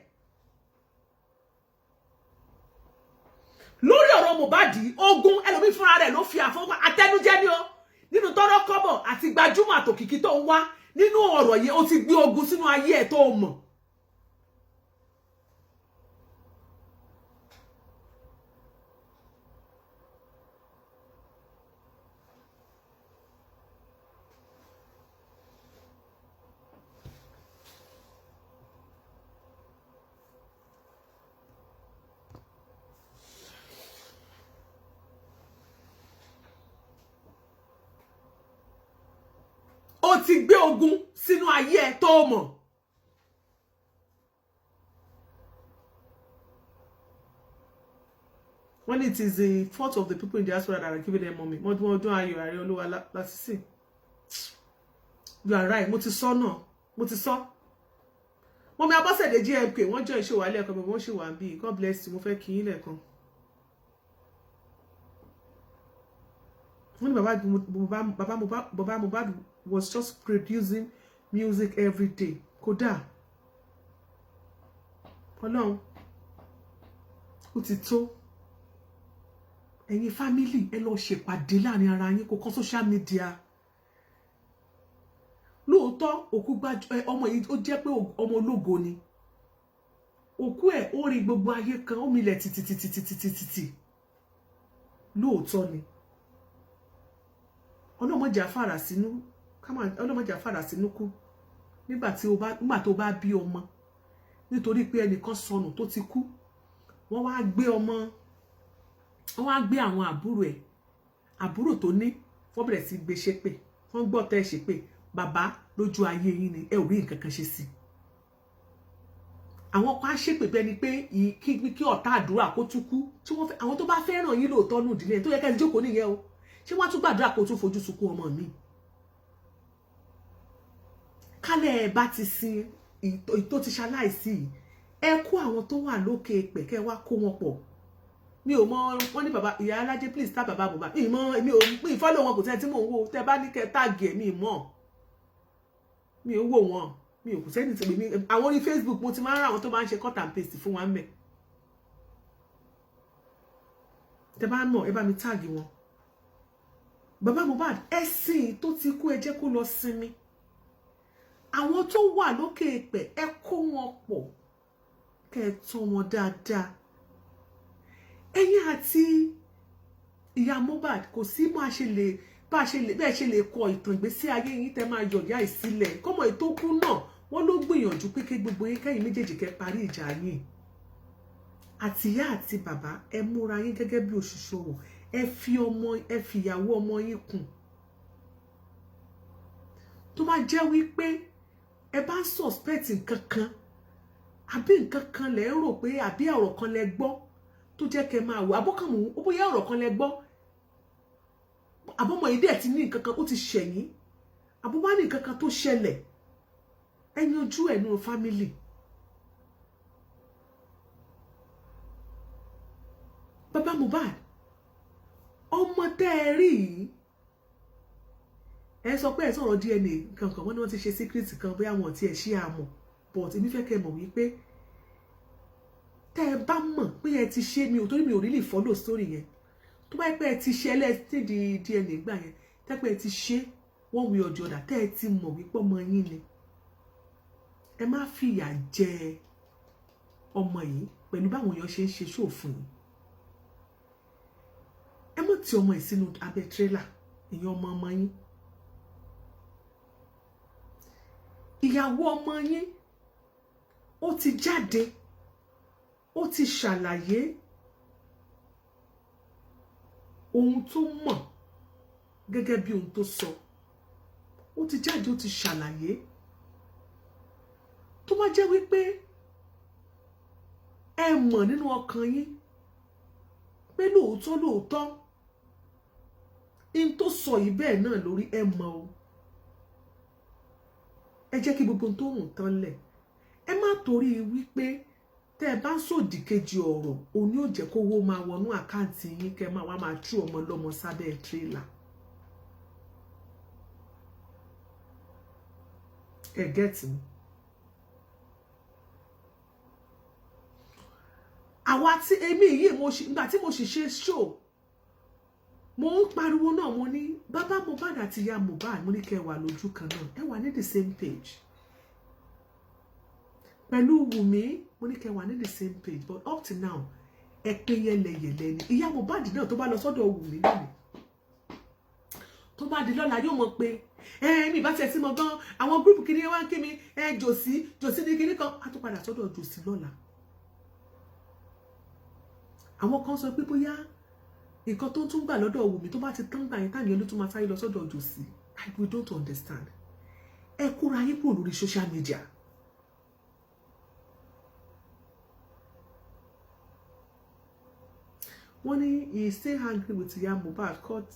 lórí ọ̀rọ̀ Mohbad. Ogun ẹlòmíì fúnra rẹ̀ ló fi àfọwọ́ àtẹnujẹ ni ó nínú tọ́rọ́ kọ́bọ̀ àti gbajúmọ̀ àtòkìkí tó ń wá nínú ọ̀rọ̀ yìí. Ó ti gbé ogun sínú ayé ẹ̀ tó mọ̀. Ó ti gbé ogun sínú ayé ẹ tó mọ̀. When it is the fault of the people in diaspora that are giving them money. Mọ́dún ọdún ayọ̀ ààrẹ olúwa lásìsì. You are right, mo ti sọ náà, mo ti sọ. Mummy Abọ́sẹ̀dé GMK, wọ́n jọ ìṣòwò alẹ́ ẹ̀kan, wọ́n ṣì wà ń bí. God bless you, mo fẹ́ kí yín lẹ́ẹ̀kan. Wọ́n ní bàbá Mohbad was just producing music every day. Kódà Ọlọ́run, ó ti tó. Ẹ̀yin family, ẹ lọ ṣèpàdé láàrin ara yín, kò kàn social media. Lóòótọ́, òkú gbájú ọmọ yìí, ó jẹ́ pé ọmọ ológo ni. Òkú ẹ̀ ó rí gbogbo ayé kan, ó milẹ̀ tìtìtìtìtìtì. Lóòótọ́ ni. Ọlọ́mọdé àfàrà sínú, ọlọ́mọdé àfàrà sínú kú nígbà tí o bá, nígbà tó bá bí ọmọ, nítorí pé ẹnìkan sọnù tó ti kú, wọ́n wá gbé ọmọ, wọ́n wá gbé àwọn àbúrò ẹ̀, àbúrò tó ní, wọ́n bẹ̀rẹ̀ sí gbé ṣépè. Wọ́n gbọ́ tẹ́ ṣépè bàbá lójú ayé yín ni ẹ ò rí nǹkan kan ṣe sí. Àwọn kan á ṣépè bẹ́ẹ̀ ni pé kí ọ̀tá àdúrà kó tún kú tí wọ́n fẹ́. Àwọn tó bá fẹ́ràn yín lóòótọ́ nù ìdílé tó yẹ kẹ́ ẹ jókòó nìyẹn o. Ṣé wọ́n á tún gbàdúrà kó tún fojú sunkún ọmọ mi? Kálẹ̀ ẹ bá ti sin ìtò ti ṣaláìsí yìí, ẹ kó àwọn tó wà lókè pẹ̀, kẹ́ wá kó wọn pọ̀. Mi ò mọ. Wọn ní bàbá ìyá alájẹ, please tá bàbá bàbá mi mọ. Mi ò mi follow wọn, kò sẹ́ni tí mò ń wò. Tẹ́ bá ní kẹ́ tag ẹ̀, mi mọ̀, mi ò wò wọn, mi ò kò sẹ́ni tí mi. Àwọn orí Facebook, mo ti máa ń rà àwọn tó máa ń ṣe cut and paste fún wa ń bẹ̀. Tẹ́ bá mọ̀, ẹ bá mi tag wọn. Bàbá Mohbad, ẹ̀sìn tó ti kú, ẹ jẹ́ kó lọ sinmi. Àwọn tó wà lókè èpẹ̀, ẹ kó wọn pọ̀, kẹ́ ẹ tọ́ wọn dáadáa. Ẹ̀yin àti ìyá Mohbad, kò sí bá a ṣe lè bá a ṣe lè bẹ́ẹ̀ ṣe lè kọ ìtàn ìgbésí ayé yín tẹ́ máa yọ ìyá ìsílẹ̀ kọ́mọ ètò kú náà. Wọ́n ló gbìyànjú pé kí gbogbo yín, kẹ́yìn méjèèjì, kẹ́ parí ìjà yín. Àtìyá àti bàbá, ẹ múra yín gẹ́gẹ́ bí òṣìṣẹ́ ọwọ̀. Ẹ fi ọmọ, ẹ fi ìyàwó ọmọ yín kùn. Tó bá jẹ́ wípé ẹ bá ń suspect nǹkan kan, àbí nǹkan kan lẹ ń rò pé, àbí ọ̀rọ̀ kan lẹ gbọ́ tó jẹ́ kẹ́ máa wò abọ́kànmú ó, bóyá ọ̀rọ̀ kan lẹ gbọ́, àbọ̀mọ̀ yìí dẹ̀ ti ní nǹkan kan ó ti ṣẹ̀yìn, àbọ̀ bá ní nǹkan kan tó ṣẹlẹ̀, ẹ yanjú ẹ̀ nínú family. Bàbá Mohbad, ọmọ tẹ́ ẹ rí yìí, ẹ sọ pé ẹ sọ̀rọ̀ DNA kankan, wọ́n ní wọ́n ti ṣe secret kan, bóyá wọn ò tiẹ̀ ṣí àmọ̀, but èmi fẹ́ kẹ́ ẹ mọ̀ wípé tẹ́ ẹ bá mọ̀ pé ẹ ti ṣe, mi ò, torí mi ò really follow story yẹn, tó bá yẹ pé ẹ ti ṣe ẹlẹ́sìndì DNA gbà yẹn, tẹ́ pé ẹ ti ṣe one way or the other, tẹ́ ẹ ti mọ̀ wípé ọmọ yín ni, ẹ má fìyà jẹ Ọmọ yìí, pẹ̀lú báwọn èèyàn ṣe ń ṣe ṣòfin yìí, ẹ mọ̀ tí ọmọ yìí sínú abẹ́ tírélà. Ìyẹn ọmọ ọmọ yín, ìyàwó ọmọ yín, ó ti jáde, ó ti ṣàlàyé ohun tó mọ̀ gẹ́gẹ́ bí ohun tó sọ. Ó ti jáde, ó ti ṣàlàyé. Tó bá jẹ́ wípé ẹ mọ̀ nínú ọkàn yín pé lóòótọ́ lóòótọ́ in tó sọ yìí, bẹ́ẹ̀ náà lórí, ẹ mọ̀ o, ẹ jẹ́ kí gbogbo tó hùn tán lẹ̀. Ẹ má torí wípé tẹ́ ẹ bá sòdì kejì ọ̀rọ̀ òní ò jẹ́ kówó máa wọnú account yín, kẹ́ máa wá máa tú ọmọ lọ́mọ sábẹ́ tírélà. Ẹ get mi? Àwa tí èmi yìí, mo ṣì, ìgbà tí mo sì ṣe show, mo ń pariwo náà. Mo ní bàbá Mohbad àti ìyá Mohbad, mo ní kẹ́ ẹ wà lójú kan náà, ẹ wà ní the same page pẹ̀lú Wùmí. Mo ní kẹ́ wà ní the same page, but up to now, ẹ pín yẹlẹyẹlẹ ni. Ìyá Mohbad náà, tó bá lọ sọ́dọ̀ Wùmí lónìí, tó bá di lọ́la, yóò mọ̀ pé ẹ mi bá tiẹ̀ sí mọ̀ gan, àwọn group kìíní wá ń kí mi, ẹ jòsí jòsí ní kìíní kan, á tún padà sọ́dọ̀ jòsí lọ́la. Àwọn kan sọ pé bóyá nǹkan tó ń tún gbà lọ́dọ̀ Wùmí, tó bá ti tán gbà yẹn, táyà ló tún máa sáré lọ sọ́dọ̀ jòsí. We don't understand. Ẹ kóra yín kúrò lórí social media. Wọ́n ní he is still angry with Iya Mohbad caught,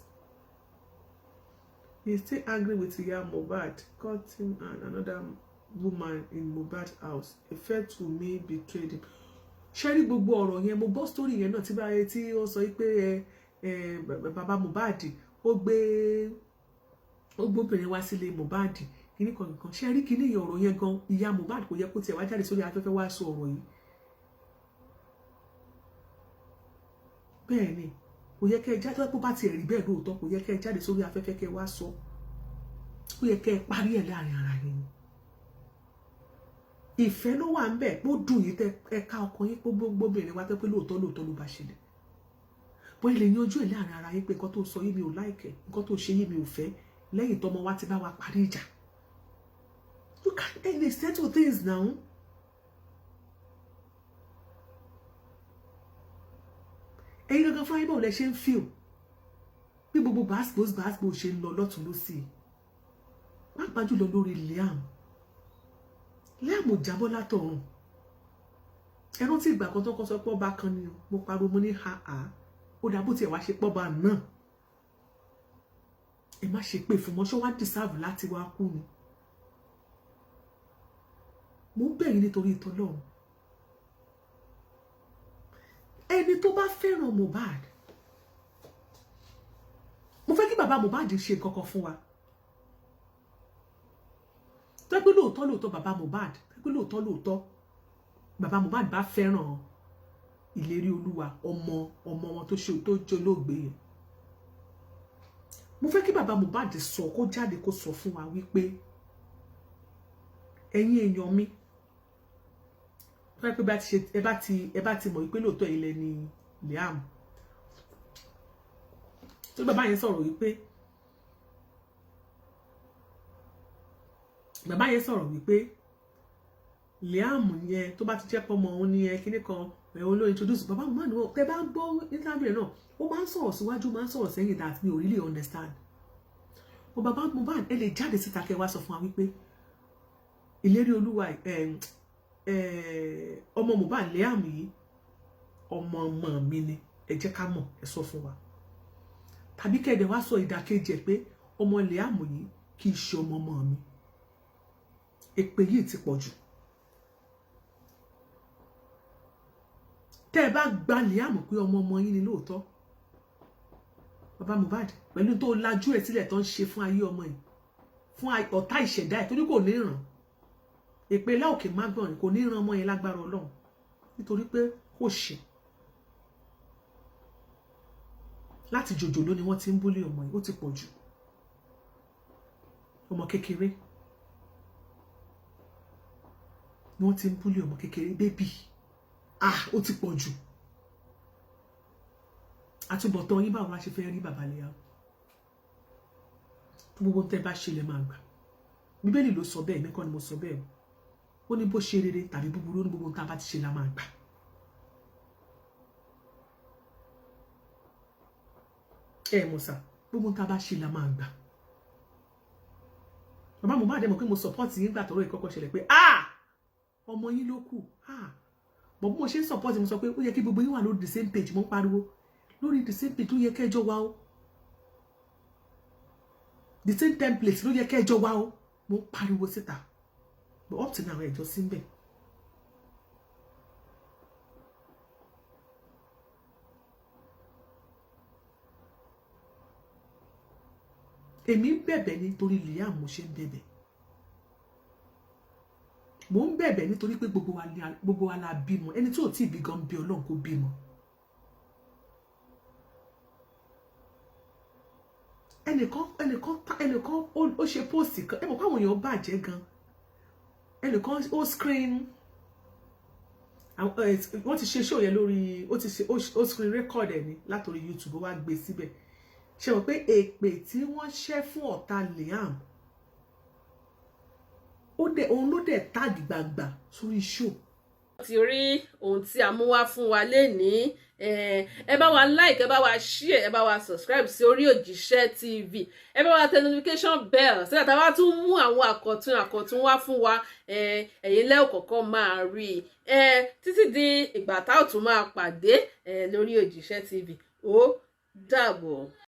he is still angry with Iya Mohbad, caught him and another woman in Mohbad house. He felt Wunmi betrayed him. Ṣé rí gbogbo ọ̀rọ̀ yẹn, mo gbọ́ story yẹn náà tí báyẹn tí ó sọ pé ẹ ẹ bàbá Mohbad ó gbóbìnrin wá sílé Mohbad, kíní kan kan. Ṣé rí kíní yẹn, ọ̀rọ̀ yẹn gan, ìyá Mohbad kò yẹ kó tiẹ̀ wá jáde sórí afẹ́fẹ́ wá sọ ọ̀rọ̀ yìí. Bẹ́ẹ̀ ni, kò yẹ kẹ́ ẹ jáde. Tó bá tiẹ̀ rí bẹ́ẹ̀ lóòótọ́, kò yẹ kẹ́ ẹ jáde sórí afẹ́fẹ́ kẹ́ ẹ wá sọ. Ó yẹ kẹ́ ẹ parí ẹ̀ láàrin ara yín. Ìfẹ́ ló wà ń bẹ̀ pé ó dùn yín tẹ ẹ ká ọkàn yín pé gbóbìnrin wá tẹ́ pé lóòótọ́ lóòótọ́ ló bá ṣẹlẹ̀ bọ́, ẹ lè yanjú ẹ̀ láàrin ara yín pé nǹkan tó sọ yìí, mi ò like ẹ̀, nǹkan tó ṣe yìí, mi ò fẹ́, lẹ́yìn tọmọ wa ti bá wa parí ìjà. You can, ẹ lè settle things now. Ẹ̀yin gangan fúnra yín, báwo lẹ ṣe ń feel bí gbogbo gbàsgbòs gbàsgbòs ṣe ń lọ lọ́tún lọ́sì, pàápàá jùlọ lórí Liam? Liam ò jábọ́ látọ̀run. Ẹ rántí ìgbà kan tó kọ́ sọ pé ọba kan ni. Mo pariwo, mo ní ha ha, ó dà bó tiẹ̀ wá ṣe pọ́ba náà, ẹ má ṣe pé fún mọ́ṣọ́ wá deserve láti wá kú ni. Mo ń bẹ̀ yín nítorí ìtọ́lọ́run. Ẹni tó bá fẹ́ràn Mohbad, mo fẹ́ kí bàbá Mohbad ṣe nǹkan kan fún wa. Tó pé lóòótọ́ lóòótọ́ bàbá Mohbad, tó pé lóòótọ́ lóòótọ́ bàbá Mohbad bá fẹ́ràn ìlérí Olúwa, ọmọ ọmọ wọn tó ṣe tó jẹ́ olóògbé yẹn, mo fẹ́ kí bàbá Mohbad sọ, kó jáde kó sọ fún wa wípé, ẹ̀yin èèyàn mi, tó yẹ pé bá ti ṣe, ẹ bá ti mọ̀ wípé lóòótọ́ ilẹ̀ ni Liam tó, bàbá yẹn sọ̀rọ̀ wípé, bàbá yẹn sọ̀rọ̀ wípé Liam yẹn, tó bá ti jẹ́ pọ́mọ òun ní ẹ kíní kan, òun ló introduce bàbá Mohbad. Tẹ bá ń gbọ́ interview náà, ó máa ń sọ̀rọ̀ síwájú, máa ń sọ̀rọ̀ sẹ́yìn that mi ò really understand. But bàbá Mohbad, ẹ lè jáde síta kẹ́ wá sọ fún wa wípé ìlérí Olúwa, ọmọ Mohbad Liam yìí, ọmọ ọmọ mi ni, ẹ jẹ́ ká mọ̀, ẹ sọ fún wa. Tàbí kẹ́ẹ̀dẹ̀ wá sọ ìdàkejì ẹ̀ pé ọmọ Liam yìí kì í ṣe ọmọ ọmọ mi. Èpè yìí ti pọ̀ jù. Tẹ́ ẹ bá gba Liam pé ọmọ ọmọ yín ni lóòótọ́, bàbá Mohbad, pẹ̀lú tó lajú ẹ̀ sílẹ̀ tó ń ṣe fún ayé ọmọ yìí, fún ọ̀tá ìṣẹ̀dá ẹ̀, torí kò ní ràn èpè láòkè mágbọ̀n, kò ní ràn ọmọ yẹn lágbára Ọlọ́run, nítorí pé kò ṣe láti jòjòló ni wọ́n ti ń bully ọmọ yìí. Ó ti pọ̀ jù. Ọmọ kékeré ni wọ́n ti ń bully, ọmọ kékeré, baby. Ah, ó ti pọ̀ jù. Àtúbọ̀tán yín, báwo la ṣe fẹ́ rí, bàbá Liam? Gbogbo tẹ́ bá ṣe lẹ máa gbà. Bíbélì ló sọ bẹ́ẹ̀, mi kọ́ ni mo sọ bẹ́ẹ̀ o. Ó ní bó ṣe rere tàbí búburú, ó ní gbogbo tá a bá ti ṣe la máa gbà. Ẹ mọ̀ sá, gbogbo tá a bá ṣe la máa gbà. Bàbá Mohbad, mọ̀ pé mo support yín gbà tọ́rọ̀ ìkọ́kọ́ ṣẹlẹ̀ pé, ah, ọmọ yín ló kù. Ah, bọ̀ bí mo ṣe ń support, mo sọ pé ó yẹ kí gbogbo yín wà lórí the same page. Mo ń pariwo lórí the same page ló yẹ kẹjọ wá o, the same template ló yẹ kẹjọ wá o. Mo ń pariwo síta, but up to now, ẹjọ sí ń bẹ̀. Èmi ń bẹ̀bẹ̀ nítorí Liam. Mo ṣe ń bẹ̀bẹ̀, mo ń bẹ̀bẹ̀ nítorí pé gbogbo wa la bímọ. Ẹni tí ò tí ì bí gan bí Ọlọ́run kó bímọ. Ẹnìkan ó ṣe post kan. Ẹ mọ̀ káwọn èèyàn bàjẹ́ gan. Ẹnìkan ó screen, wọ́n ti ṣe show yẹn lórí, ó ti ṣe, ó screen record ẹ̀ ní látòrí YouTube, ó wá gbé síbẹ̀. Ṣe mọ̀ pé èpè tí wọ́n ṣẹ́ fún ọ̀tá Liam, ó dẹ̀ òun ló dẹ̀ tag gbàgbà sórí show. Ti rí ohun tí a mú wá fún wa lénìí. Ẹ bá wa like, ẹ bá wa share, ẹ bá wa subscribe sí orí Òjíṣẹ́ TV. Ẹ bá wa tẹ notification bell sígbà tá a bá tún mú àwọn àkọ̀tun àkọ̀tun wá fún wa, ẹ̀yin lẹ́ẹ̀ kọ̀ọ̀kan máa rí i. Títí di ìgbà tá ò tún máa pàdé lórí Òjíṣẹ́ TV, ó dàbọ̀.